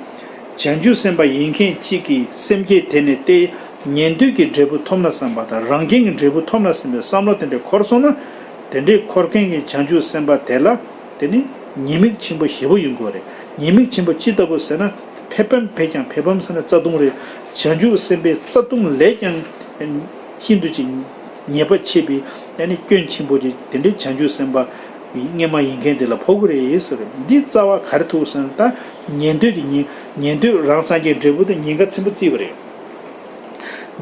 བྱང་ཆུབ་སེམས་དཔའ་ཡིན་མཁན་གཅིག་གི་སེམས་བསྐྱེད་དེ་ནི་སྟེ། ཉན་ཐོས་ཀྱི་འབྲས་བུ་ཐོབ་ན་བསམ་པ་དང་རང་རྒྱལ་གྱི་འབྲས་བུ་ཐོབ་ན་བསམ་པའི་བསམ་བློ་དེ་འདྲ་འཁོར་སོང་ན། དེ་འདྲའི་འཁོར་མཁན་གྱི་བྱང་ཆུབ་སེམས་དཔའ་དེ་ལ། དེ་ནི་ཉེས་དམིགས་ཆེན་པོ་ཞེ་པོ་ཡོང་གི་ཡོད་རེད། ཉེས་དམིགས་ཆེན་པོ་ཅི་ལྟ་བུ་ཟེར་ན། ཕེབས་བམ་བས་ཀྱང་། ཕེབས་བམ་ཟེར་ན་རྩ་ལྟུང་རེད། བྱང་ཆུབ་སེམས་དཔའི་རྩ་ལྟུང་ལས་ཀྱང་ཤིན་ཏུ་ཅིག་ཉེས་པ་ཆེ་བའི་ཨ་ནི་སྐྱོན་ཆེན་པོ་ཅིག་དེ་འདྲའི་བྱང་ཆུབ་སེམས་དཔའ་སྔོན་མ་ཡིན་མཁན་དེ་ལ་ཕོག་གི་རེད་ཟེར། འདི་རྩ་བ་ག་རེ་ཐུག་ཟེར་ན། ད་ཉན་ཐོས་དེ་ཉན་ཉན་ཐོས་རང་སངས་རྒྱས་འབྲས་བུ་དེ་ཉེན་ཁ་ཆེན་པོ་བརྩིས་པ་རེད།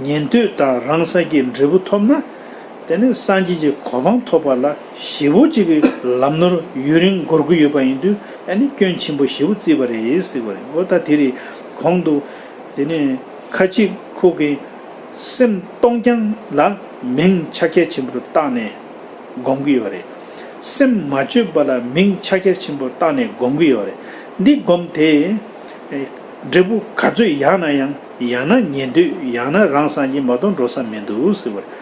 ཉན་ཐོས་དང་རང་སངས་རྒྱས་འབྲས་བུ་ཐོབ་ན། དེ་ནི་སངས་རྒྱས་ཀྱི་གོ་འཕང་ཐོབ་པ་ལ་ཞེ་པོ་ཅིག་གི་ལམ་ནོར་ཡུན་རིང་འགོར་གྱི་ཡོད་པ་ཡིན་དུས། ཨ་ནི་སྐྱོན་ཆེན་པོ་ཞེ་པོ་བརྩིས་པ་རེད་ཟེར་བ་རེད། འོ་ད་དེ་རེད། གོང་དུ་དེ་ནི་ཁ་ཅིག་ཁོ་གི་སེམས་སྟོང་རྐྱང་ལ་མིང་ཕྱག་རྒྱ་ཆེན་པོར་བཏགས་ནས་སྒོམ་གྱི་ཡོད་རེད། སེམས་མ་བཅོས་པ་ལ་མིང་ཕྱག་རྒྱ་ཆེན་པོར་བཏགས་ནས་སྒོམ་གྱི་ཡོད་རེད། འདི་སྒོམ་དེ། འབྲས་བུ་ག་ཚོད་ཡག་ན་ཡང་། ཡང་ན་ཉན་ཐོས། ཡང་ན་རང་སངས་རྒྱས་མ་གཏོགས་འགྲོ་ས་མི་འདུག་ཟེར་བ་རེད།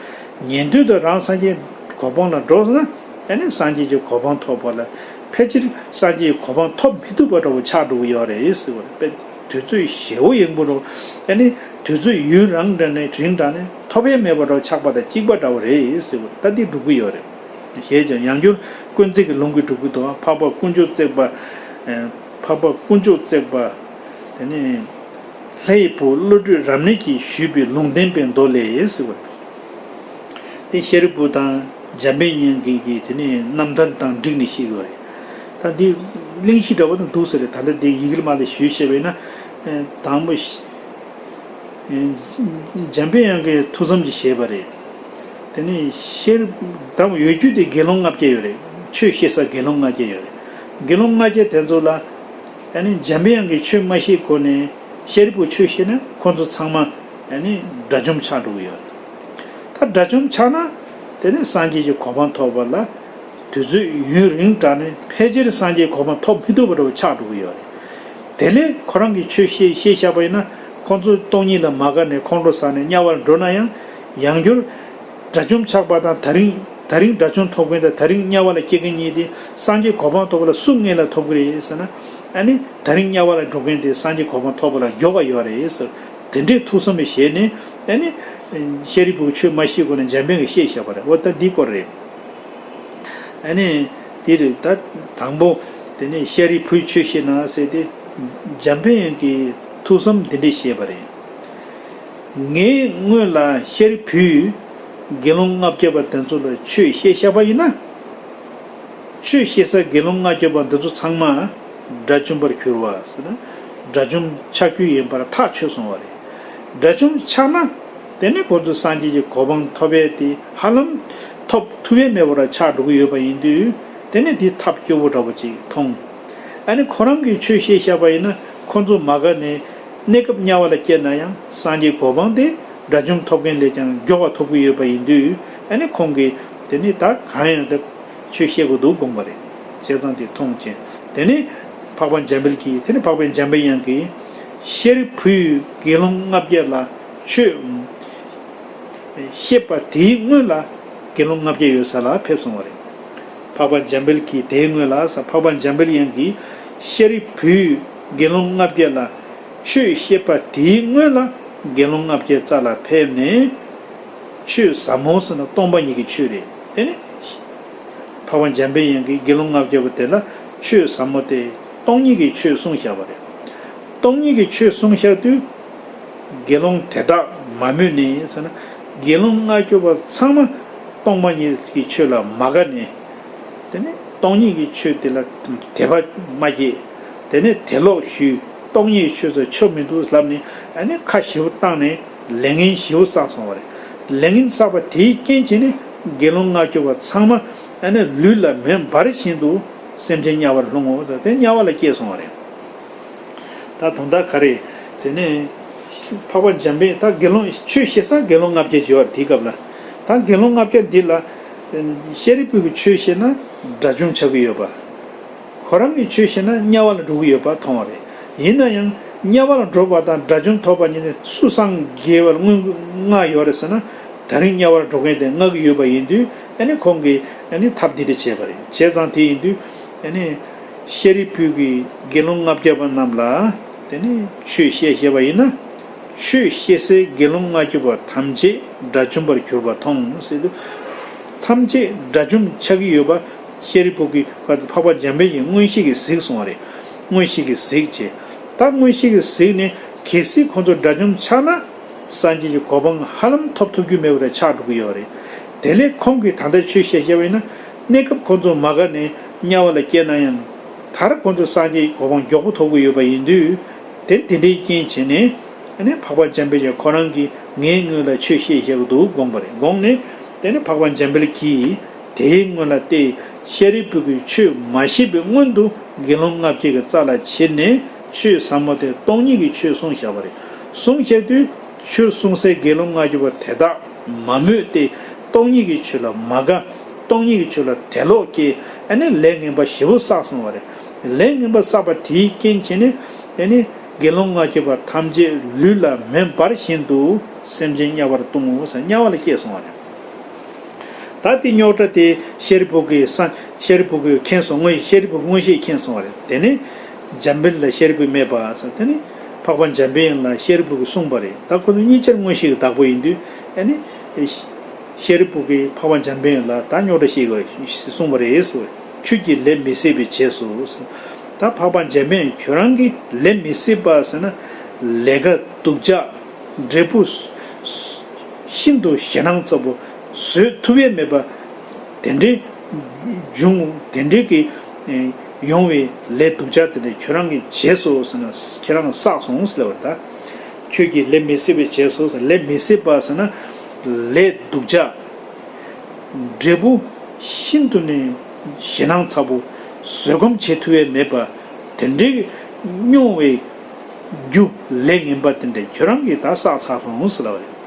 ཉན་ཐོས་དང་རང་སངས་རྒྱས་གོ་འཕང་ལ་འགྲོ་ན། ཨ་ནི་སངས་རྒྱས་ཀྱི་གོ་འཕང་ཐོབ་པ་ལ། ཕལ་ཆེར་སངས་རྒྱས་ཀྱི་གོ་འཕང་ཐོབ་མི་ཐུབ་པ་འདྲ་བོ་ཆགས་འགྲོ་གི་ཡོད་རེད་ཟེར་བ་རེད། དཔེ་དུས་ཚོད་ཞེ་པོ་ཡིན་པ་འདྲ་བོ། ཨ་ནི་དུས་ཚོད་ཡུན་རིང་དྲགས་ནས་རིང་དྲགས་ནས་ཐོབ་ཡས་མེད་པ་འདྲ་བོ་ཆགས་པ་དང་གཅིག་པ་འདྲ་བོ་རེད་ཟེར་བ་རེད། ད་འདི་འགྲོ་གི་ཡོད་རེད། ཞེས་ཀྱང་ཡང་བསྐྱར་དཀོན་བརྩེགས་ཀྱི་ལུང་གིས་སྒྲུབ་ཀྱི་འདུག། འཕགས་པ་དཀོན་མཆོག་བརྩེགས་པ། ཨེ། འཕགས་པ་དཀོན་མཆོག་བརྩེགས་པ། དེ་ནས་ལྷའི་བུ་བློ་གྲོས་རབ་གནས་ཀྱིས་ཞུས་པའི་ལུང་བསྟན་པའི་མདོ་ལས་ཟེར་བ་རེད། དེ་ཤཱ་རིའི་བུ་དང་འཇམ་དཔལ་དབྱངས་ཀྱིས་ཀྱིས་དེ་ནས་རྣམ་ཐར་དང་བསྒྲིགས་ནས་བཤད་ཡོད་རེད། ད་འདི་གླེང་གཞི་འདྲ་བོ་དང་འདུག་ཟེར་རེད། ད་ལྟ་འདི་ཡི་གེར་མ་དེ་ཞུས་བཤད་པས་ན། ཨེ། དང་པོ། འཇམ་དཔལ་དབྱངས་ཀྱིས་ཐུགས་བསམ་ཅིག་བཞེས་པ་རེད། དེ་ནས་ཤེར་དང་ཡོད་རྒྱུ་དེ་དགེ་སློང་ལྔ་བརྒྱ་ཡོད་རེད། ཆོས་བཤད་ས་དགེ་སློང་ལྔ་བརྒྱ་ཡོད་རེད། དགེ་སློང་ལྔ་བརྒྱ་དེ་ཚོ་ལ། ཨ་ནི་འཇམ་དཔལ་དབྱངས་ཀྱིས་ཆོས་མ་བཤད་གོང་ནས་ཤཱ་རིའི་བུ་ཆོས་བཤད་ན་ཁོང་ཚོ་ཚང་མ་ཨ་ནི་དགྲ་བཅོམ་ཆགས་འགྲོ་གི་ཡོད་རེད། ད་དགྲ་བཅོམ་ཆགས་ན་དེ་ནས་སངས་རྒྱས་ཀྱི་གོ་འཕང་ཐོབ་པ་ལ། དུས་ཚོད་ཡུན་རིང་དྲགས་ནས་ཕལ་ཆེར་སངས་རྒྱས་གོ་འཕང་ཐོབ་མི་ཐུབ་པ་འདྲ་བོ་ཆགས་འགྲོ་གི་ཡོད་རེད། དེ་ལས་ཁོ་རང་གིས་ཆོས་བཤད་བཤད་བཞག་པ་ཡིན་ན། ཁོང་ཚོ་སྟོང་ཉིད་ལ་མ་དགའ་ནས་ཁོང་ཁྲོ་ཟ་ནས་དམྱལ་བ་ལ་འགྲོ་ན་ཡང་། ཡང་བསྐྱར་དགྲ་བཅོམ་ཆགས་པ་དང་། ད་རིང་ད་རིང་དགྲ་བཅོམ་ཐོབ་མཁན་དང་ད་རིང་དམྱལ་བ་ལ་སྐྱེ་མཁན་གཉིས་དེ་སངས་རྒྱས་གོ་འཕང་ཐོབ་པ་ལ་སུ་སྔོན་ལ་ཐོབ་ཀྱི་རེད་ཟེར་ན། ཨ་ནི་ད་རིང་དམྱལ་བ་ལ་འགྲོ་མཁན་དེ་སངས་རྒྱས་གོ་འཕང་ཐོབ་པ་ལ་མགྱོགས་པ་ཡོད་རེད་ཟེར། དེ་འདྲའི་ཐུགས་བསམ་བཞེས་ནས། ཨ་ནི་ཤཱ་རིའི་བུས་ཆོས་མ་བཤད་གོང་ནས་འཇམ་དཔལ་གྱིས་བཤད་བཞག་པ་རེད། འོ་ད་འདི་སྐོར་རེད། ཨ་ནི་དེ་རེད། ད་དང་པོ་དེ་ནས་ཤཱ་རིའི་བུས་ཆོས་བཤད་ན་ཟེར་ཏེ། འཇམ་དཔལ་དབྱངས་ཀྱིས་ཐུགས་བསམ་འདི་འདྲ་བཞེས་པ་རེད། ངས་སྔོན་ལ་ཤཱ་རིའི་བུས་དགེ་སློང་ལྔ་བརྒྱ་པ་དེ་ཚོ་ལ་ཆོས་བཤད་བཞག་པ་ཡིན་ན། ཆོས་བཤད་ས་དགེ་སློང་ལྔ་བརྒྱ་པ་འདི་ཚོ་ཚང་མ་དགྲ་བཅོམ་པར་གྱུར་པ་ཟེར་ན། དགྲ་བཅོམ་ཆགས་རྒྱུ་ཡིན་པར་ཐག་ཆོད་སོང་བ་རེད། དགྲ་བཅོམ་ཆགས་ན། དེ་ནས་ཁོ་ཚོ་སངས་རྒྱས་ཀྱི་གོ་འཕང་ཐོབ་ཡས་དེ་ཧ་ལམ་ཐོབ་ཐུབ་ཡས་མེད་པ་ར་ཆགས་འགྲོ་གི་ཡོད་པ་ཡིན་དུས། དེ་ནས་དེ་ཐབས་སྐྱོ་བོ་འདྲ་བོ་ཅིག་མཐོང་། ཨ་ནི་ཁོ་རང་གིས་ཆོས་བཤད་བཞག་པ་ཡིན་ན་ཁོ་ཚོ་མ་དགའ་ནས་གནས་སྐབས་དམྱལ་བ་ལ་སྐྱེས་ན་ཡང་སངས་རྒྱས་གོ་འཕང་དེ་དགྲ་བཅོམ་ཐོབ་མཁན་ལས་ཀྱང་མགྱོགས་པ་ཐོབ་ཀྱི་ཡོད་པ་ཡིན་དུས། ཨ་ནི་ཁོང་གིས་དེ་ནི་ད་གང་ཡང་དེ་ཆོས་བཤད་དགོས་འདུག་དགོངས་པ་རེད། བྱས་ཙང་དེ་མཐོང་བྱས། དེ་ནི་འཕགས་པ་འཇམ་དཔལ་གྱིས། དེ་ནི་འཕགས་པ་འཇམ་དཔལ་དབྱངས་ཀྱིས་ཤཱ་རིའི་བུས་དགེ་སློང་ལྔ་བརྒྱ་ལ་ཆོས་བཤད་པ་དེའི་སྔོན་ལ་དགེ་སློང་ལྔ་བརྒྱ་ཡོད་ས་ལ་ཕེབས་སོང་བ་རེད། འཕགས་པ་འཇམ་དཔལ་གྱིས། དེའི་སྔོན་ལ་ས་འཕགས་པ་འཇམ་དཔལ་དབྱངས་ཀྱིས་ཤཱ་རིའི་བུས་དགེ་སློང་ལྔ་བརྒྱ་ལ་ཆོས་བཤད་པ་དེའི་སྔོན་ལ་དགེ་སློང་ལྔ་བརྒྱའི་རྩ་ལ་ཕེབས་ནས། ཆོས་ཟབ་མོ་ཟེར་ན་སྟོང་པ་ཉིད་ཀྱི་ཆོས་རེད། དེ་ནི་འཕགས་པ་འཇམ་དཔལ་དབྱངས་ཀྱིས་དགེ་སློང་ལྔ་བརྒྱ་པོ་དེ་ལ་ཆོས་ཟབ་མོ་དེ་སྟོང་ཉིད་ཀྱི་ཆོས་གསུངས་བཞག་པ་རེད། སྟོང་ཉིད་ཀྱི་ཆོས་གསུངས་བཞག་དུས། དགེ་སློང་དེ་དག་མ་མོས་ནས་ཟེར་ན། དགེ་སློང་ལྔ་བརྒྱ་པ་ཚང་མ་སྟོང་པ་ཉིད་ཀྱི་ཆོས་ལ་མ་དགའ་ནས། དེ་ནི་སྟོང་ཉིད་ཀྱི་ཆོས་དེ་ལ་དད་པ་མ་སྐྱེས། དེ་ནི་དད་ལོག་ཞུས། སྟོང་ཉིད་ཀྱི་ཆོས་སུ་ཆོས་མི་འདུག་ལབ་ནས། ཨ་ནི་ཁ་ཞེ་པོ་བཏང་ནས་ལས་ངན་ཞེ་པོ་བསགས་སོང་བ་རེད། ལས་ངན་བསགས་པ་དེའི་རྐྱེན་བྱས་ནས་དགེ་སློང་ལྔ་བརྒྱ་པ་ཚང་མ་ཨ་ནི་ལུས་ལ་མེ་འབར་བཞིན་དུ་སེམས་ཅན་དམྱལ་བར་ལྷུང་ངོ་ཟེར་དེ་དམྱལ་བ་ལ་སྐྱེས་སོང་བ་རེད། ད་དོན་དག་ག་རེ། དེ་ནས་འཕགས་པ་འཇམ་དཔལ། ད་དགེ་སློང་ཆོས་བཤད་ས་དགེ་སློང་ལྔ་བརྒྱ་ཅིག་ཡོད་རེད། དེའི་སྐབས་ལ་ད་དགེ་སློང་ལྔ་བརྒྱ་འདི་ལ་ཤཱ་རིའི་བུ་གིས་ཆོས་བཤད་ན་དགྲ་བཅོམ་ཆགས་ཀྱི་ཡོད་པ། ཁོ་རང་གིས་ཆོས་བཤད་ན་དམྱལ་བ་ལ་འགྲོ་གི་ཡོད་པ་མཐོང་བ་རེད། ཡིན་ན་ཡང་དམྱལ་བ་ལ་འགྲོ་བ་དང་དགྲ་བཅོམ་ཐོབ་པ་གཉིས་ནི་སུ་སངས་རྒྱས་པར་མངོན་མངགས་ཡོད་རེད་ཟེར་ན། ད་རིང་དམྱལ་བར་འགྲོ་མཁན་དེ་མངགས་ཀྱི་ཡོད་པ་ཡིན་དུས། ཨ་ནི་ཁོང་གིས་ཨ་ནི་ཐབས་འདི་འདྲ་བྱས་པ་རེད། བྱས་ཙང་དེ་ཡིན་དུས་ཨ་ནི་ཤཱ་རིའི་བུ་གིས་དགེ་སློང་ལྔ་བརྒྱ་པ་རྣམས་ལ་དེ་ནི་ཆོས་བཤད་བཤད་པ་ཡིན་ན། ཆོས་བཤད་སའི་དགེ་སློང་ལྔ་བརྒྱ་པ་ཐམས་ཅད་དགྲ་བཅོམ་པར་གྱུར་པ་མཐོང་ཟེར་དུས། ཐམས་ཅད་དགྲ་བཅོམ་ཆགས་ཀྱི་ཡོད་པ་ཤཱ་རིའི་བུ་གིས་འཕགས་པ་འཇམ་དཔལ་གྱིས་མངོན་ཤེས་ཀྱིས་གཟིགས་སོང་བ་རེད། མངོན་ཤེས་ཀྱིས་གཟིགས་བྱས། ད་མངོན་ཤེས་ཀྱིས་གཟིགས་ནས་གལ་སྲིད་ཁོང་ཚོ་དགྲ་བཅོམ་ཆགས་ན། སངས་རྒྱས་ཀྱི་གོ་འཕང་ཧ་ལམ་ཐོབ་ཐུབ་རྒྱུ་མེད་པ་རེད། ཆགས་འགྲོ་གི་ཡོད་རེད། དེ་ལས་ཁོང་གིས་ད་ལྟ་ཆོས་བཤད་བཤད་པ་ཡིན་ན། གནས་སྐབས་ཁོང་ཚོ་མ་དགའ་ནས་དམྱལ་བ་ལ་སྐྱེས་ན་ཡང་། མཐར་ཁོང་ཚོ་སངས་རྒྱས་ཀྱི་གོ་འཕང་མགྱོགས་པོ་ཐོབ་ཀྱི་ཡོད་པ་ཡིན་དུས། དེ་དེ་འདྲའི་རྐྱེན་བྱས་ནས། ཨ་ནི་འཕགས་པ་འཇམ་དཔལ་གྱིས་ཁོ་རང་གིས་ངའི་སྔོན་ལ་ཆོས་བཤད་བཤད་ཀྱི་འདུག་དགོངས་པ་རེད། དགོངས་ནས་དེ་ནི་འཕགས་པ་འཇམ་དཔལ་གྱིས། དེའི་སྔོན་ལ་སྟེ། ཤཱ་རིའི་བུ་གིས་ཆོས་མ་བཤད་པའི་སྔོན་དུ་དགེ་སློང་ལྔ་བརྒྱ་གི་རྩ་ལ་ཕྱིན་ནས་ཆོས་ཟབ་མོ་དེ་སྟོང་ཉིད་ཀྱི་ཆོས་གསུངས་བཞག་པ་རེད། གསུངས་བཞག་དུས་ཆོས་གསུང་སའི་དགེ་སློང་ལྔ་བརྒྱ་པ་དེ་དག་མ་མོས་ཏེ། སྟོང་ཉིད་ཀྱི་ཆོས་ལ་མ་དགའ། སྟོང་ཉིད་ཀྱི་ཆོས་ལ་དད་ལོག་སྐྱེས། ཨ་ནི་ལས་ངན་པ་ཞེ་པོ་བསགས་སོང་བ་རེད། ལས་ངན་པ་བསགས་པ་དེའི་རྐྱེན་བྱས་ནས། ཨ་ནི་དགེ་སློང་ལྔ་བརྒྱ་པ་ཐམས་ཅད་ལུས་ལ་མེ་འབར་བཞིན་དུ་སེམས་ཅན་དམྱལ་བར་ལྟུང་ངོ་ཟེར་དམྱལ་བ་ལ་སྐྱེས་སོང་བ་རེད། ད་དེ་རྙོག་དྲ་དེ་ཤཱ་རིའི་བུ་གིས་ས། ཤཱ་རིའི་བུ་གིས་མཁྱེན་སོང་། མངོན། ཤཱ་རིའི་བུ་མངོན་ཤེས་མཁྱེན་སོང་བ་རེད། དེ་ནས་འཇམ་དཔལ་ལ་ཤཱ་རིའི་བུས་སྨྲས་པ་ཟེར། དེ་ནས་འཕགས་པ་འཇམ་དཔལ་དབྱངས་ལ་ཤཱ་རིའི་བུ་གིས་གསུངས་པ་རེད། ད་ཁོ་ཚོ་གཉིས་ཆར་མངོན་ཤེས་ཀྱི་བདག་པོ་ཡིན་དུས། ཨ་ནི་ཤཱ་རིའི་བུ་གིས་འཕགས་པ་འཇམ་དཔལ་དབྱངས་ལ་ད་རྙོག་དྲ་བཤད་དགོས་གསུངས་པ་རེད་ཟེར། ཁྱོད་ཀྱིས་ལས་མི་སྲིད་པ་བྱས་སོ་ཟེར། ད་འཕགས་པ་འཇམ་དཔལ་དབྱངས་ཁྱོད་རང་གིས་ལས་མི་སྲིད་པ་ཟེར་ན། ལས་ཀ་སྡུག་ཅག་འབྲས་བུ་ཤིན་ཏུ་ཞེད་སྣང་ཚ་པོ་བཟོད་ཐུབ་ཡས་མེད་པ། དེ་འདྲའི་འབྱུང་། དེ་འདྲའི་གི་ཡོང་བའི་ལས་སྡུག་ཅག་དེ་འདྲ་ཁྱོད་རང་གིས་བྱས་སོ་ཟེར་ན། ཁྱེད་རང་གིས་བསགས་སོང་ཟེར་བ་ད། ཁྱོད་ཀྱིས་ལས་མི་སྲིད་པ་བྱས་སོ་ཟེར། ལས་མི་སྲིད་པ་ཟེར་ན། ལས་སྡུག་ཅག་འབྲས་བུ་ཤིན་ཏུ་ནས་ཞེད་སྣང་ཚ་པོ། བཟོད་སྒོམ་བྱེད་ཐུབ་ཡས་མེད་པ། དེ་འདྲའི་མྱོང་བའི་རྒྱུ། ལས་ངན་པ་དེ་འདྲ་ཁྱོད་རང་གིས་ད་བསགས་ཚར་སོང་ཟེར་ལབ་པ་རེད།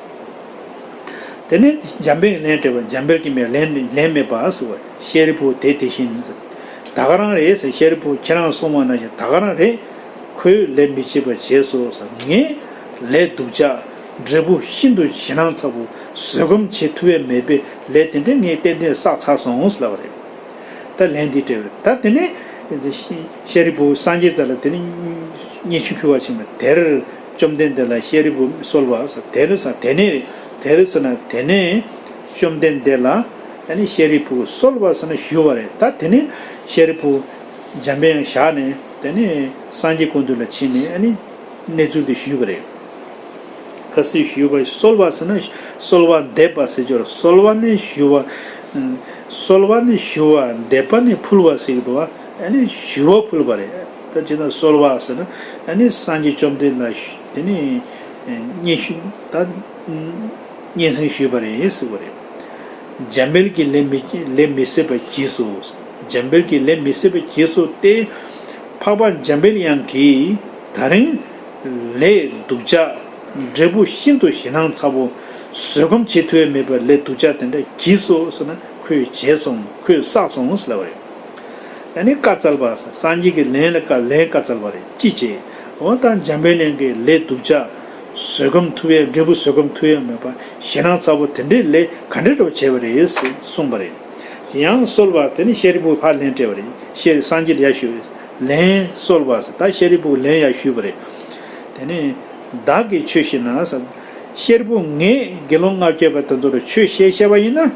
དེ་ནས་འཇམ་དཔལ་ལན་སྤྲད་པ། འཇམ་དཔལ་གྱིས་སྨྲས། ལན་ལན་སྨྲས་པ་ཟེར་བ། ཤཱ་རིའི་བུ་དེ་དེ་བཞིན་ཟེར། ད་ག་རང་རེད་ཟེར། ཤཱ་རིའི་བུ་ཁྱེད་རང་གསུངས་པ་ནང་བཞིན་ད་ག་རང་རེད། ཁོས་ལས་མི་བྱེད་པ་བྱས་སོ་ཟེར། ངས་ལས་སྡུག་ཅག་འབྲས་བུ་ཤིན་ཏུ་ཞེད་སྣང་ཚ་པོ། བཟོད་སྒོམ་བྱེད་ཐུབ་ཡས་མེད་པའི་ལས་དེ་འདྲ་ངས་ཏན་ཏན་བསགས་ཚར་སོང་ཟེར་ལབ་པ་རེད། ད་ལན་འདི་སྤྲད་པ་རེད། ད་དེ་ནས་ཤཱ་རིའི་བུ་སངས་རྒྱས་རྩ་ལ་དེ་ནས་སྙན་ཞུ་ཕུལ་བར་ཕྱིན་པ་དེར། བཅོམ་ལྡན་འདས་ལ་ཤཱ་རིའི་བུ་གསོལ་བ་ཟེར། དེར་ཟེར་དེ་ནས། དེར་ཟེར་ན་དེ་ནས་བཅོམ་ལྡན་འདས་ལ་ཨ་ནི་ཤཱ་རིའི་བུ་གསོལ་བ་ཟེར་ན་ཞུ་བ་རེད། ད་དེ་ནས་ཤཱ་རིའི་བུ་འཇམ་དཔལ་དབྱངས་བཞག་ནས་དེ་ནས་སངས་རྒྱས་སྐུ་མདུན་ལ་ཕྱིན་ནས་ཨ་ནི་གནས་ཚུལ་དེ་ཞུས་པ་རེད། ག་ཚོད་ཞུས་པ། གསོལ་བ་ཟེར་ན་གསོལ་བ་འདེབས་པ་ཟེར་གྱི་རེད། གསོལ་བ་ནི་ཞུ་བ། གསོལ་བ་ནི་ཞུ་བ། འདེབས་པ་ནི་ཕུལ་བ་ཟེར་གྱི་འདུག་བ། ཨ་ནི་ཞུ་བ་ཕུལ་བ་རེད། ད་ཅི་ན་གསོལ་བ་ཟེར་ན་ཨ་ནི་སངས་རྒྱས་བཅོམ་ལྡན་འདས་ལ་ཞུ། དེ་ནི་སྙན་ཞུ། ད་སྙན་སེང་ཞུས་པ་རེད་ཟེར་བ་རེད། འཇམ་དཔལ་གྱིས་ལས་མི། ལས་མི་སྲིད་པ་གྱིས་སོ། འཇམ་དཔལ་གྱིས་ལས་མི་སྲིད་པ་གྱིས་སོ་སྟེ། འཕགས་པ་འཇམ་དཔལ་དབྱངས་ཀྱིས་ད་རིང་ལས་སྡུག་ཅག་འབྲས་བུ་ཤིན་ཏུ་ཞེད་སྣང་ཚ་པོ་བཟོད་སྒོམ་བྱེད་ཐུབ་ཡ་མེད་པའི་ལས་སྡུག་ཅག་དེ་འདྲ་གྱིས་སོ་ཟེར་ན་ཁོས་བྱས་སོང་ཁོས་བསགས་སོང་ཟེར་ལབ་པ་རེད། ཨ་ནི་བཀའ་སྩལ་པ་སངས་རྒྱས་ཀྱི་ལན་ལ་བཀའ་ལན་བཀའ་སྩལ་པ་རེད་ཅི་བྱེད། འོ་ད་འཇམ་དཔལ་དབྱངས་ཀྱིས་ལས་སྡུག་ཅག་བཟོད་སྒོམ་ཐུབ་ཡ་འབྲས་བུ་བཟོད་སྒོམ་ཐུབ་ཡ་མེད་པ་ཞེད་སྣང་ཚ་པོ་དེ་འདྲའི་ལས་ག་འདྲ་འདྲ་བོ་བྱས་པ་རེད་ཟེར་གསུངས་པ་རེད། དེ་ཡང་གསོལ་བ་དེ་ནི་ཤཱ་རིའི་བུ་ཕར་ལན་སྤྲད་པ་རེད། ཤཱ་རི་སངས་རྒྱས་ལ་ཡར་ཞུས། ལན་གསོལ་བ་ཟེར་ད་ཤཱ་རིའི་བུ་ལན་ཡར་ཞུས་པ་རེད། དེ་ནི་བདག་གིས་ཆོས་བཤད་ན་ཟེར། ཤཱ་རིའི་བུ་ངས་དགེ་སློང་ལྔ་བརྒྱ་པ་དེ་ཚོ་ལ་ཆོས་བཤད་བཤད་པ་ཡིན་ན།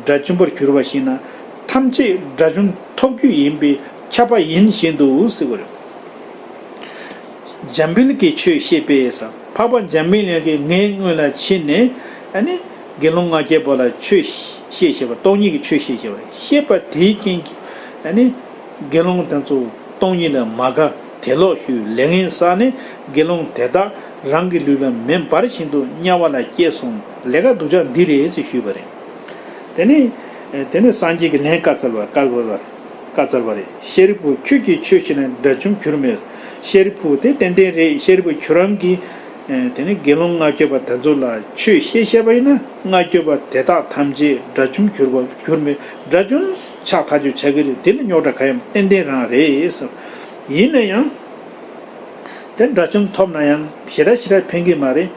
དགྲ་བཅོམ་པར་གྱུར་པ་ཞིག་ན་ཐམས་ཅད་དགྲ་བཅོམ་ཐོབ་རྒྱུ་ཡིན་པས་ཁྱབ་པ་ཡིན་བཞིན་དུ་ཟེར་བ་རེད། འཇམ་དཔལ་གྱིས་ཆོས་བཤད་པས་ཟེར། འཕགས་པ་འཇམ་དཔལ་དབྱངས་ཀྱིས་ངས་སྔོན་ལ་ཕྱིན་ནས་ཨ་ནི་དགེ་སློང་ལྔ་བརྒྱ་པ་ལ་ཆོས་བཤད་བཤད་པ་སྟོང་ཉིད་ཀྱི་ཆོས་བཤད་བཤད་པ་བཤད་པ་དེའི་རྐྱེན་གྱིས་ཨ་ནི་དགེ་སློང་དེ་ཚོ་སྟོང་ཉིད་ལ་མ་དགའ་དད་ལོག་ཞུས་ལས་ངན་བསགས་ནས་དགེ་སློང་དེ་དག་རང་གི་ལུས་ལ་མེ་འབར་བཞིན་དུ་དམྱལ་བ་ལ་སྐྱེས་སོང་ལས་ཀ་སྡུག་ཅག་འདི་རེད་ཅེས་ཞུས་པ་རེད། དེ་ནས་དེ་ནས་སངས་རྒྱས་ཀྱིས་ལན་བཀའ་སྩལ་བ་བཀའ་སྩལ་བ་བཀའ་སྩལ་བ་རེད། ཤཱ་རིའི་བུ་ཁྱོད་ཀྱིས་ཆོས་བཤད་ན་དགྲ་བཅོམ་གྱུར་མོད། ཤཱ་རིའི་བུ་དེ་ཏན་ཏན་རེད། ཤཱ་རིའི་བུ་ཁྱོད་རང་གིས་དེ་ནས་དགེ་སློང་ལྔ་བརྒྱ་པ་དེ་ཚོ་ལ་ཆོས་བཤད་བཤད་པ་ཡིན་ན་ལྔ་བརྒྱ་པ་དེ་དག་ཐམས་ཅད་དགྲ་བཅོམ་གྱུར་པ་གྱུར་མོད། དགྲ་བཅོམ་ཆགས་ཐག་ཆོད་ཆགས་ཀྱི་རེད། དེ་ལ་རྙོག་དྲ་གང་ཡང་ཏན་ཏན་རང་རེད་ཟེར། ཡིན་ན་ཡང་། དེ་དགྲ་བཅོམ་ཐོབ་ན་ཡང་ཞེ་དྲག་ཞེ་དྲག་ཕན་གྱི་མ་རེད།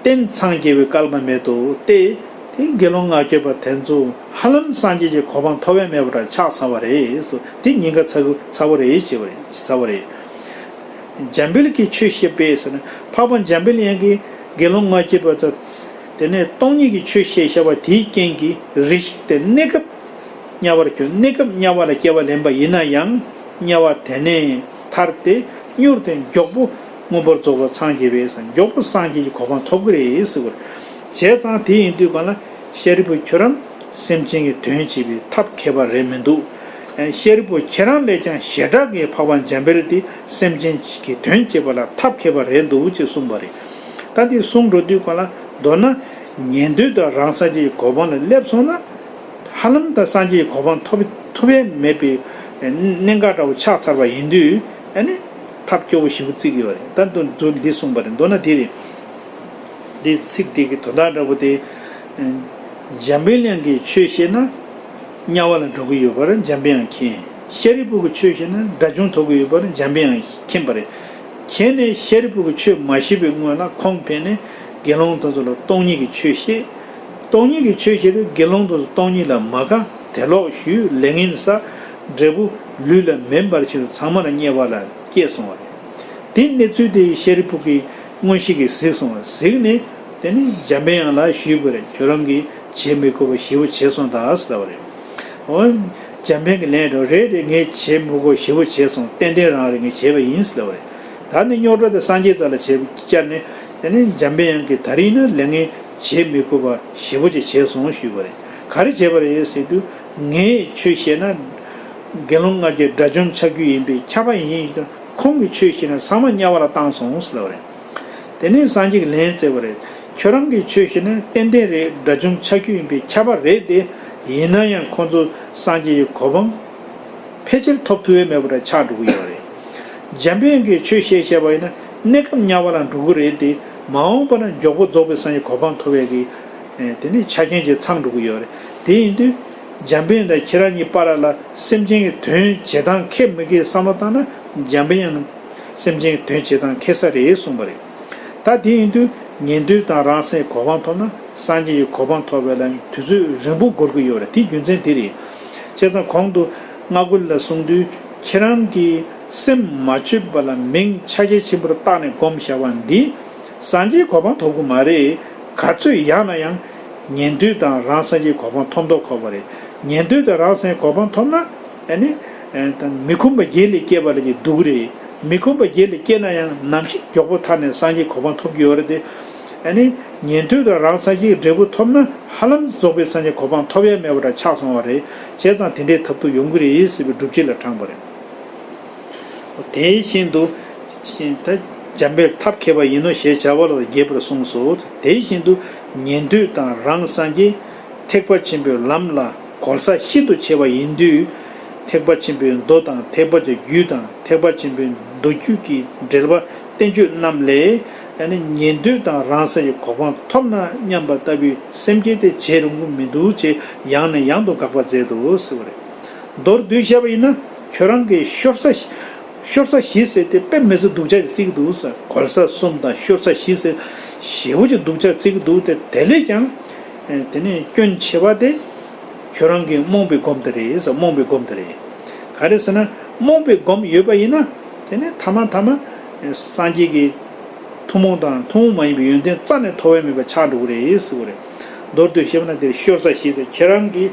རྟེན་འཚང་རྒྱ་བའི་སྐལ་པ་མེད་དོ་སྟེ། དེ་དགེ་སློང་ལྔ་བརྒྱ་པ་དེ་ཚོ་ཧ་ལམ་སངས་རྒྱས་ཀྱི་གོ་འཕང་ཐོབ་ཡ་མེད་པ་འདྲ་ཆགས་ཚར་བ་རེད། དེ་ཉེན་ཁ་ཚ་གི་ཚ་བོ་རེད་ཅེས་པ་རེད་ཚ་བོ་རེད། འཇམ་དཔལ་གྱིས་ཆོས་བཤད་པས་ཟེར་ན་འཕགས་པ་འཇམ་དཔལ་དབྱངས་ཀྱིས་དགེ་སློང་ལྔ་བརྒྱ་པ་ཚོ་དེ་ནས་སྟོང་ཉིད་ཀྱི་ཆོས་བཤད་བཤད་པ་དེའི་རྐྱེན་གྱིས་རེ་ཞིག་དེ་གནས་སྐབས་དམྱལ་བར་གྱུར། གནས་སྐབས་དམྱལ་བ་ལ་སྐྱེ་བ་ལེན་པ་ཡིན་ན་ཡང་དམྱལ་བ་དེ་ནས་ཐར་ཏེ་མྱུར་དུ་མགྱོགས་པོ་མངོན་པར་རྫོགས་པར་འཚང་རྒྱ་བས་མགྱོགས་པོ་སངས་རྒྱས་ཀྱི་གོ་འཕང་ཐོབ་ཀྱི་རེད་ཟེར་བར། བྱས་ཙང་དེ་ཡིན་དུས་གང་ལ་ཤཱ་རིའི་བུ་ཁྱོད་རང་སེམས་ཅན་གྱི་དོན་བྱེད་པའི་ཐབས་མཁས་པ་རེད་མི་འདུག་ཤཱ་རིའི་བུ་ཁྱེད་རང་ལས་ཀྱང་ཞེ་དྲག་གི་འཕགས་པ་འཇམ་དཔལ་དེ་སེམས་ཅན་གྱི་དོན་བྱེད་པ་ལ་ཐབས་མཁས་པ་རེད་འདུག་ཅེས་གསུངས་པ་རེད། ད་དེ་གསུང་འགྲོ་དུས་གང་ལ་མདོར་ན་ཉན་ཐོས་དང་རང་སངས་རྒྱས་ཀྱི་གོ་འཕང་ལ་སླེབས་སོང་ན། ཧ་ལམ་ད་སངས་རྒྱས་ཀྱི་གོ་འཕང་ཐོབ་ཐོབ་ཡས་མེད་པའི་གནད་འགག་འདྲ་བོ་ཆགས་ཚར་བ་ཡིན་དུས་ཨ་ནི་ཐབས་སྐྱོ་བོ་ཞེ་པོ་བརྩི་གི་ཡོད་རེད། ད་འདི་འདི་གསུངས་པ་རེད། མདོར་ན་འདི་རེད། འདི་ཚིག་འདི་གི་དོན་དག་འདྲ་བོ་དེ། འཇམ་དཔལ་དབྱངས་ཀྱིས་ཆོས་བཤད་ན་དམྱལ་བ་ལ་འགྲོ་གི་ཡོད་པར་འཇམ་དཔལ་དབྱངས་མཁྱེན། ཤཱ་རིའི་བུ་གིས་ཆོས་བཤད་ན་དགྲ་བཅོམ་ཐོབ་ཀྱི་ཡོད་པར་འཇམ་དཔལ་དབྱངས་མཁྱེན་པ་རེད། མཁྱེན་ནས་ཤཱ་རིའི་བུ་གིས་ཆོས་མ་བཤད་པའི་སྔོན་ལ་ཁོང་ཕེབས་ནས་དགེ་སློང་དེ་ཚོ་ལ་སྟོང་ཉིད་ཀྱི་ཆོས་བཤད། སྟོང་ཉིད་ཀྱི་ཆོས་བཤད་དུས་དགེ་སློང་དེ་ཚོ་སྟོང་ཉིད་ལ་མ་དགའ་དད་ལོག་ཞུས་ལས་ངན་བསགས། འབྲས་བུ་ལུས་ལ་མེ་འབར་ཕྱིན་ཚང་མ་ལ་དམྱལ་བ་ལ་སྐྱེས་སོང་བ་རེད། དེའི་གནས་ཚུལ་དེ་ཤཱ་རིའི་བུ་གིས་མངོན་ཤེས་ཀྱིས་གཟིགས་སོང་བ་གཟིགས་ནས་དེ་ནི་འཇམ་དཔལ་དབྱངས་ལ་ཞུས་པ་རེད། ཁྱོད་རང་གིས་བྱེད་མི་དགོས་པ་ཞེ་པོ་བྱས་སོང་ད་ཟེར་ལབ་པ་རེད། འོ། འཇམ་དཔལ་གྱི་ལན་རེད་རེད་རེད་ངས་བྱེད་མི་དགོས་ཞེ་པོ་བྱས་སོང་ཏན་ཏན་རང་རེད་ངས་བྱས་པ་ཡིན་ཟེར་ལབ་པ་རེད། ད་ནི་རྙོག་དྲ་དེ་སངས་རྒྱས་རྩ་ལ་བྱས་བསྐྱར་ནས་དེ་ནི་འཇམ་དཔལ་དབྱངས་ཀྱིས་ད་རིང་ན་ལས་ངན་བྱེད་མི་དགོས་པ་ཞེ་པོ་ཅིག་བྱས་སོང་ཞུས་པ་རེད། ག་རེ་བྱས་པ་རེད་ཟེར་དུས་ངས་ཆོས་བཤད་ན་དགེ་སློང་ལྔ་བརྒྱ་དགྲ་བཅོམ་ཆགས་རྒྱུ་ཡིན་པས་ཁྱབ་པ་ཡིན་ཞུས་དུས་ཁོང་གིས་ཆོས་བཤད་ན་ཚང་མ་དམྱལ་བ་ལ་བཏང་སོང་ཟེར་ལབ་པ་རེད། དེ་ནས་སངས་རྒྱས་ཀྱིས་ལན་བསྩལ་བ་རེད། ཁྱོད་རང་གིས་ཆོས་བཤད་ན་ཏན་ཏན་རེད་དགྲ་བཅོམ་ཆགས་རྒྱུ་ཡིན་པས་ཁྱབ་པ་རེད་དེ། ཡིན་ན་ཡང་ཁོང་ཚོ་སངས་རྒྱས་ཀྱི་གོ་འཕང་ཕལ་ཆེར་ཐོབ་ཐུབ་ཡས་མེད་པ་འདྲ་ཆགས་འགྲོ་གི་ཡོད་རེད། འཇམ་དཔལ་གྱིས་ཆོས་བཤད་བཤད་པ་ཡིན་ན་གནས་སྐབས་དམྱལ་བ་ལ་འགྲོ་གི་རེད་དེ། མ་འོངས་པ་ན་མགྱོགས་པོ་རྫོགས་པའི་སངས་རྒྱས་གོ་འཕང་ཐོབ་ཡས་ཀྱི་དེ་ནས་ཆ་རྐྱེན་ཅིག་ཚང་འགྲོ་གི་ཡོད་རེད། དེ་ཡིན་དུས་འཇམ་དཔལ་དང་ཁྱེད་རང་གཉིས་བར་ལ་སེམས་ཅན་གྱི་དོན་བྱེད་སྟངས་ཁེ་མི་ཁེ་བསམ་བློ་བཏང་ན་འཇམ་དཔལ་དབྱངས་སེམས་ཅན་གྱི་དོན་བྱེད་སྟངས་ཁེ་ས་རེད་གསུངས་པ་རེད། ད་དེ་ཡིན་དུས་ཉན་ཐོས་དང་རང་སངས་གོ་འཕང་ཐོབ་ན་སངས་རྒྱས་ཀྱི་གོ་འཕང་ཐོབ་པ་ལ་དུས་ཚོད་རིང་པོ་འགོར་གྱི་ཡོད་རེད། དེའི་རྒྱུ་མཚན་དེ་རེད། བྱས་ཙང་གོང་དུ་སྔ་རྒོལ་ལ་གསུངས་དུས་ཁྱེད་རང་གིས་སེམས་མ་བཅོས་པ་ལ་མིང་ཕྱག་རྒྱ་ཆེན་པོར་བཏགས་ནས་བསྒོམ་བཞག་པ་འདིས་སངས་རྒྱས་གོ་འཕང་ཐོབ་ཀྱི་མ་རེད། ག་ཚོད་ཡག་ན་ཡང་ཉན་ཐོས་དང་རང་སངས་རྒྱས་གོ་འཕང་ཐོབ་མདོག་ཁ་པོ་རེད། ཉན་ཐོས་དང་རང་སངས་རྒྱས་གོ་འཕང་ཐོབ་ན། ཨ་ནི། ཨ་ད་མི་ཁོམ་པ་བརྒྱད་ལས་སྐྱེས་པ་ལ་གི་སྡུག་རེད། མི་ཁོམ་པ་བརྒྱད་ལས་སྐྱེས་ན་ཡང་ནམ་ཞིག་མགྱོགས་པོ་ཐར་ནས་སངས་རྒྱས་གོ་འཕང་ཐོབ་ཀྱི་ཡོད་རེད་དེ། ཨ་ནི། ཉན་ཐོས་དང་རང་སངས་རྒྱས་ཀྱི་འབྲས་བུ་ཐོབ་ན་ཧ་ལམ་རྫོགས་པའི་སངས་རྒྱས་གོ་འཕང་ཐོབ་ཡ་མེད་པ་འདྲ་ཆགས་སོང་བ་རེད། བྱས་ཙང་དེ་འདྲའི་ཐབས་སྡུག་ཡོང་གི་རེད་ཟེར་བའི་སྒྲུབ་བྱེད་ལ་དྲངས་པ་རེད། དེ་བཞིན་དུ། ད་འཇམ་དཔལ་ཐབས་མཁས་པ་ཡིན་ནོ་ཞེས་བྱ་བ་ལ་རྒྱས་པར་གསུངས་སོ། དེ་བཞིན་དུ་ཉན་ཐོས་དང་རང་སངས་རྒྱས་ཐེག་པ་ཆེན་པོའི་ལམ་ལ་གོལ་ས་ཤིན་ཏུ་ཆེ་བ་ཡིན་དུས། ཐེག་པ་ཆེན་པོའི་མདོ་དང་ཐེག་པ་ཆེན་རྒྱུད་དང་ཐེག་པ་ཆེན་པོའི་མདོ་རྒྱུད་ཀྱི་འགྲེལ་པ་བསྟན་བཅོས་རྣམས་ལས། ཨ་ནི་ཉན་ཐོས་དང་རང་སའི་གོ་འཕང་ཐོབ་ན་སྙམ་པ་ལྟ་བུའི་སེམས་བསྐྱེད་དེ་བྱེད་རུང་གི་མི་འདུག་ཅེས་ཡང་ནས་ཡང་དུ་དགག་པ་མཛད་དོ་ཟེར་བ་རེད། མདོར་བསྡུས་བཤད་པ་ཡིན་ན། ཁྱོད་རང་གིས་ཤོར་ས་ཤོར་ས་བཞི་ཟེར་ཏེ་དཔེ་མི་སྲིད་སྡུག་ཅག་ཅིག་བརྩི་གི་འདུག་ཟེར། གོལ་ས་གསུམ་དང་ཤོར་ས་བཞི་ཟེར་ཞེ་པོ་ཅིག་སྡུག་ཅག་བརྩི་གི་འདུག་སྟེ། དེ་ལས་ཀྱང་དེ་ནས་སྐྱོན་ཆེ་བ་དེ་ཁྱོད་རང་གི་རྨོངས་པའི་སྒོམ་དེ་རེད་ཟེར། རྨོངས་པའི་སྒོམ་དེ་རེད། ག་རེ་ཟེར་ན། རྨོངས་པའི་སྒོམ་ཡོད་པ་ཡིན་ན། དེ་ནས་ཐ་མ་ཐ་མ་སངས་རྒྱས་ཀྱི་ཐུན་མོང་དང་ཐུན་མོང་མ་ཡིན་པའི་ཡོན་ཏན་རྩ་ནས་ཐོབ་པ་མེད་པ་ཆགས་འགྲོ་གི་རེད་ཟེར་བ་རེད། མདོར་བསྡུས་བཤད་པ་ན་དེར་ཤོར་ས་བཞི་ཟེར། ཁྱེད་རང་གིས་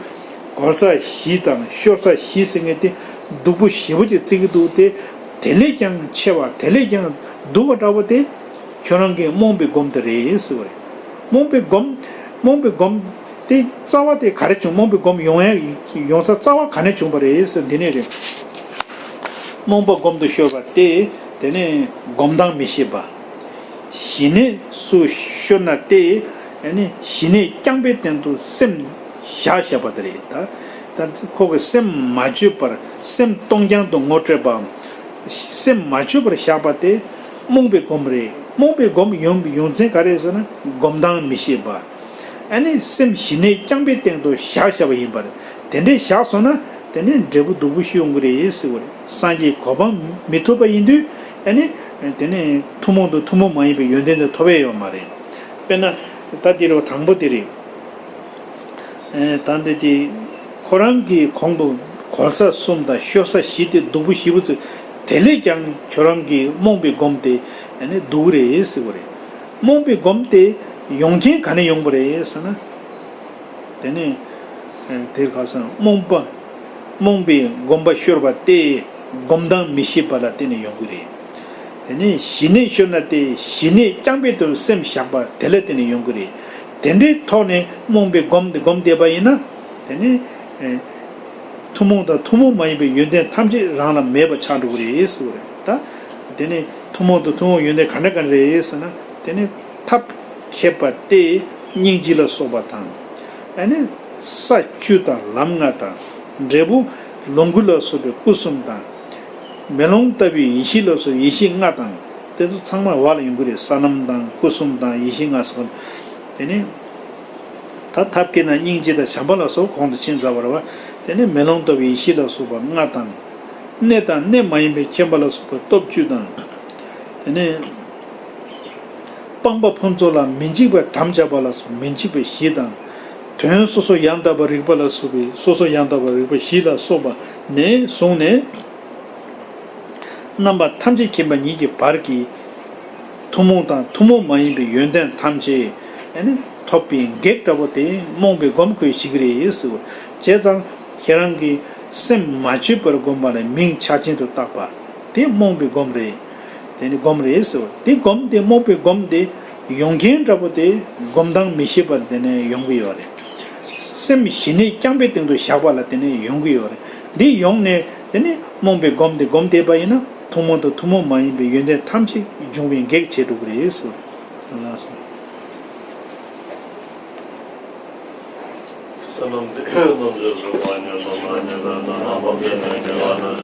གོལ་ས་བཞི་དང་ཤོར་ས་བཞི་ཟེར་མཁན་དེ་སྡུག་པོ་ཞེ་པོ་ཅིག་བརྩི་གི་འདུག་སྟེ། དེ་ལས་ཀྱང་ཆེ་བ། དེ་ལས་ཀྱང་སྡུག་པ་འདྲ་བོ་དེ་ཁྱོད་རང་གི་རྨོངས་པའི་སྒོམ་དེ་རེད་ཟེར་བ་རེད། རྨོངས་པའི་སྒོམ། རྨོངས་པའི་སྒོམ་དེ་རྩ་བ་དེ་ག་རེ་བྱུང་། རྨོངས་པའི་སྒོམ་ཡོང་ཡ་ཡོང་ས་རྩ་བ་ག་ནས་བྱུང་བ་རེད་ཟེར། འདི་ནས་རེད། རྨོངས་པ་སྒོམ་དུ་ཤོར་བ་སྟེ། དེ་ནས་སྒོམ་སྟངས་མི་ཤེས་པ། ཞི་གནས་སུ་ཤོར་ན་སྟེ། ཨ་ནི་ཞི་གནས་རྐྱང་པའི་སྟེང་དུ་སེམས་བཞག་བཞག་པ་དེ་རེད། ད་ད་ཁོ་གི་སེམས་མ་བཅོས་པར་སེམས་སྟོང་རྐྱང་དུ་ངོ་སྤྲད་པའམ། སེམས་མ་བཅོས་པར་བཞག་པ་དེ་རྨོངས་པའི་སྒོམ་རེད། རྨོངས་པའི་སྒོམ་ཡོང་ཡོང་ཚན་ག་རེ་ཟེར་ན། སྒོམ་སྟངས་མི་ཤེས་པ། ཨ་ནི་སེམས་ཞི་གནས་རྐྱང་པའི་སྟེང་དུ་བཞག་བཞག་པ་ཡིན་པར། དེ་འདྲའི་བཞག་སོང་ན་དེ་ནི་འབྲས་བུ་སྡུག་པོ་ཞིག་ཡོང་གི་རེད་ཟེར་བ་རེད། སངས་རྒྱས་གོ་འཕང་མི་ཐོབ་པ་ཡིན་དུས། ཨ་ནི་དེ་ནི་ཐུན་མོང་དང་ཐུན་མོང་མ་ཡིན་པའི་ཡོན་ཏན་དེ་ཐོབ་ཡས་ཡོད་མ་རེད། དཔེར་ན་ད་དེ་རུ་དང་པོ་དེ་རེད། ཨེ། ད་འདི་དེ་ཁོ་རང་གི་གོང་དུ་གོལ་ས་གསུམ་དང་ཤོར་ས་བཞི་དེ་སྡུག་པོ་ཞེ་པོ་ཅིག་དེ་ལས་ཀྱང་ཁྱོད་རང་གི་རྨོངས་པའི་སྒོམ་དེ་ཨ་ནི་སྡུག་རེད་ཟེར་བ་རེད། རྨོངས་པའི་སྒོམ་དེ་ཡོང་རྐྱེན་ག་ནས་ཡོང་བ་རེད་ཟེར་ན། དེ་ནས་ཨེ། དེར་ཁ་སང་རྨོངས་པ། རྨོངས་པའི་སྒོམ་པ་ཤོར་བ་སྟེ། སྒོམ་སྟངས་མི་ཤེས་པ་ལ་བརྟེན་ནས་ཡོང་གི་རེད། དེ་ནས་ཞི་གནས་ཤོར་ན་སྟེ། ཞི་གནས་རྐྱང་པའི་དོན་སེམས་བཞག་པ་དེ་ལ་བརྟེན་ནས་ཡོང་གི་རེད། དེ་འདྲའི་ཐོག་ནས་རྨོངས་པའི་སྒོམ་དེ་སྒོམ་བསྡད་པ་ཡིན་ན། དེ་ནས་ཨེ། ཐུན་མོང་དང་ཐུན་མོང་མ་ཡིན་པའི་ཡོན་ཏན་ཐམས་ཅད་རང་ལ་མེད་པ་ཆགས་འགྲོ་གི་རེད་ཟེར་བ་རེད། ད་དེ་ནས་ཐུན་མོང་དང་ཐུན་མོང་ཡོན་ཏན་ག་འདྲ་ག་འདྲ་རེད་ཟེར་ན། དེ་ནས་ཐབས་མཁས་པ་སྟེ་སྙིང་རྗེ་ལ་སོགས་པ་དང་། ཨ་ནི་ས་བཅུ་དང་ལམ་ལྔ་དང་། འབྲས་བུ་ལོངས་སྐུ་ལ་སོགས་པའི་སྐུ་གསུམ་དང་། མེ་ལོང་ལྟ་བུའི་ཡེ་ཤེས་ལ་སོགས་ཡེ་ཤེས་ལྔ་དང་། དེ་ཚོ་ཚང་མ་བར་ལ་ཡོང་གི་རེད། ས་ལམ་དང་སྐུ་གསུམ་དང་ཡེ་ཤེས་ལྔ་སོགས། དེ་ནས་ད་ཐབས་མཁས་ན་སྙིང་རྗེ་དང་བྱམས་པ་ལ་སོགས་གོང་དུ་ཕྱིན་ཚར་བ་རེད་བ། དེ་ནས་མེ་ལོང་ལྟ་བུའི་ཡེ་ཤེས་ལ་སོགས་པ་ལྔ་དང་། གནས་དང་གནས་མ་ཡིན་པའི་མཁྱེན་པ་ལ་སོགས་པ་སྟོབས་བཅུ་དང་། དེ་ནས་སྤངས་པ་ཕུན་ཚོགས་ལ་མི་འཇིགས་པར་དམ་བཅའ་བ་ལ་སོགས་མི་འཇིགས་པ་བཞི་དང་། དོན་སོ་སོ་ཡང་དག་པར་རིག་པ་ལ་སོགས་པའི་སོ་སོ་ཡང་དག་པར་རིག་པ་བཞི་ལ་སོགས་པ་ནས་བཟུང་ནས། རྣམ་པ་ཐམས་ཅད་མཁྱེན་པ་ཉིད་ཀྱི་བར་གྱི་ཐུན་མོང་དང་ཐུན་མོང་མ་ཡིན་པའི་ཡོན་ཏན་ཐམས་ཅད་ཨ་ནི་ཐོབ་པའི་གེགས་འདྲ་པོ་དེ་རྨོངས་པའི་སྒོམ་ཁོས་བྱེད་ཀྱི་རེད་ཟེར། བྱས་ཙང་ཁྱེད་རང་གིས་སེམས་མ་བཅོས་པར་བསྒོམ་པ་ལ་མིང་ཆ་ཅན་དུ་བཏགས་པ་དེ་རྨོངས་པའི་སྒོམ་རེད། དེ་ནི་སྒོམ་རེད་ཟེར། དེ་སྒོམ་དེ་རྨོངས་པའི་སྒོམ་དེ་ཡོང་མཁན་འདྲ་པོ་དེ་སྒོམ་སྟངས་མི་ཤེས་པ་ལ་དེ་ནས་ཡོང་གི་ཡོད་རེད། སེམས་ཞི་གནས་རྐྱང་པའི་སྟེང་དུ་བཞག་པ་ལ་དེ་ནས་ཡོང་གི་ཡོད་རེད། འདི་ཡོང་ནས་དེ་ནས་རྨོངས་པའི་སྒོམ་དེ་སྒོམ་བསྡད་པ་ཡིན་ན་ཐུན་མོང་དང་ཐུན་མོང་མ་ཡིན་པའི་ཡོན་ཏན་ཐམས་ཅད་འབྱུང་བའི་གེགས་བྱེད་འགྲོ་གི་རེད་ཟེར། ལགས་སོ། བསོད་ནམས་འདི་རྣམས་ཀྱི་གཟུགས་མ་ཉིད་དུ་མ་ཉིད་དུ་རྣམ་པར་དཔྱད་ནས་དགེ་བ་ནི།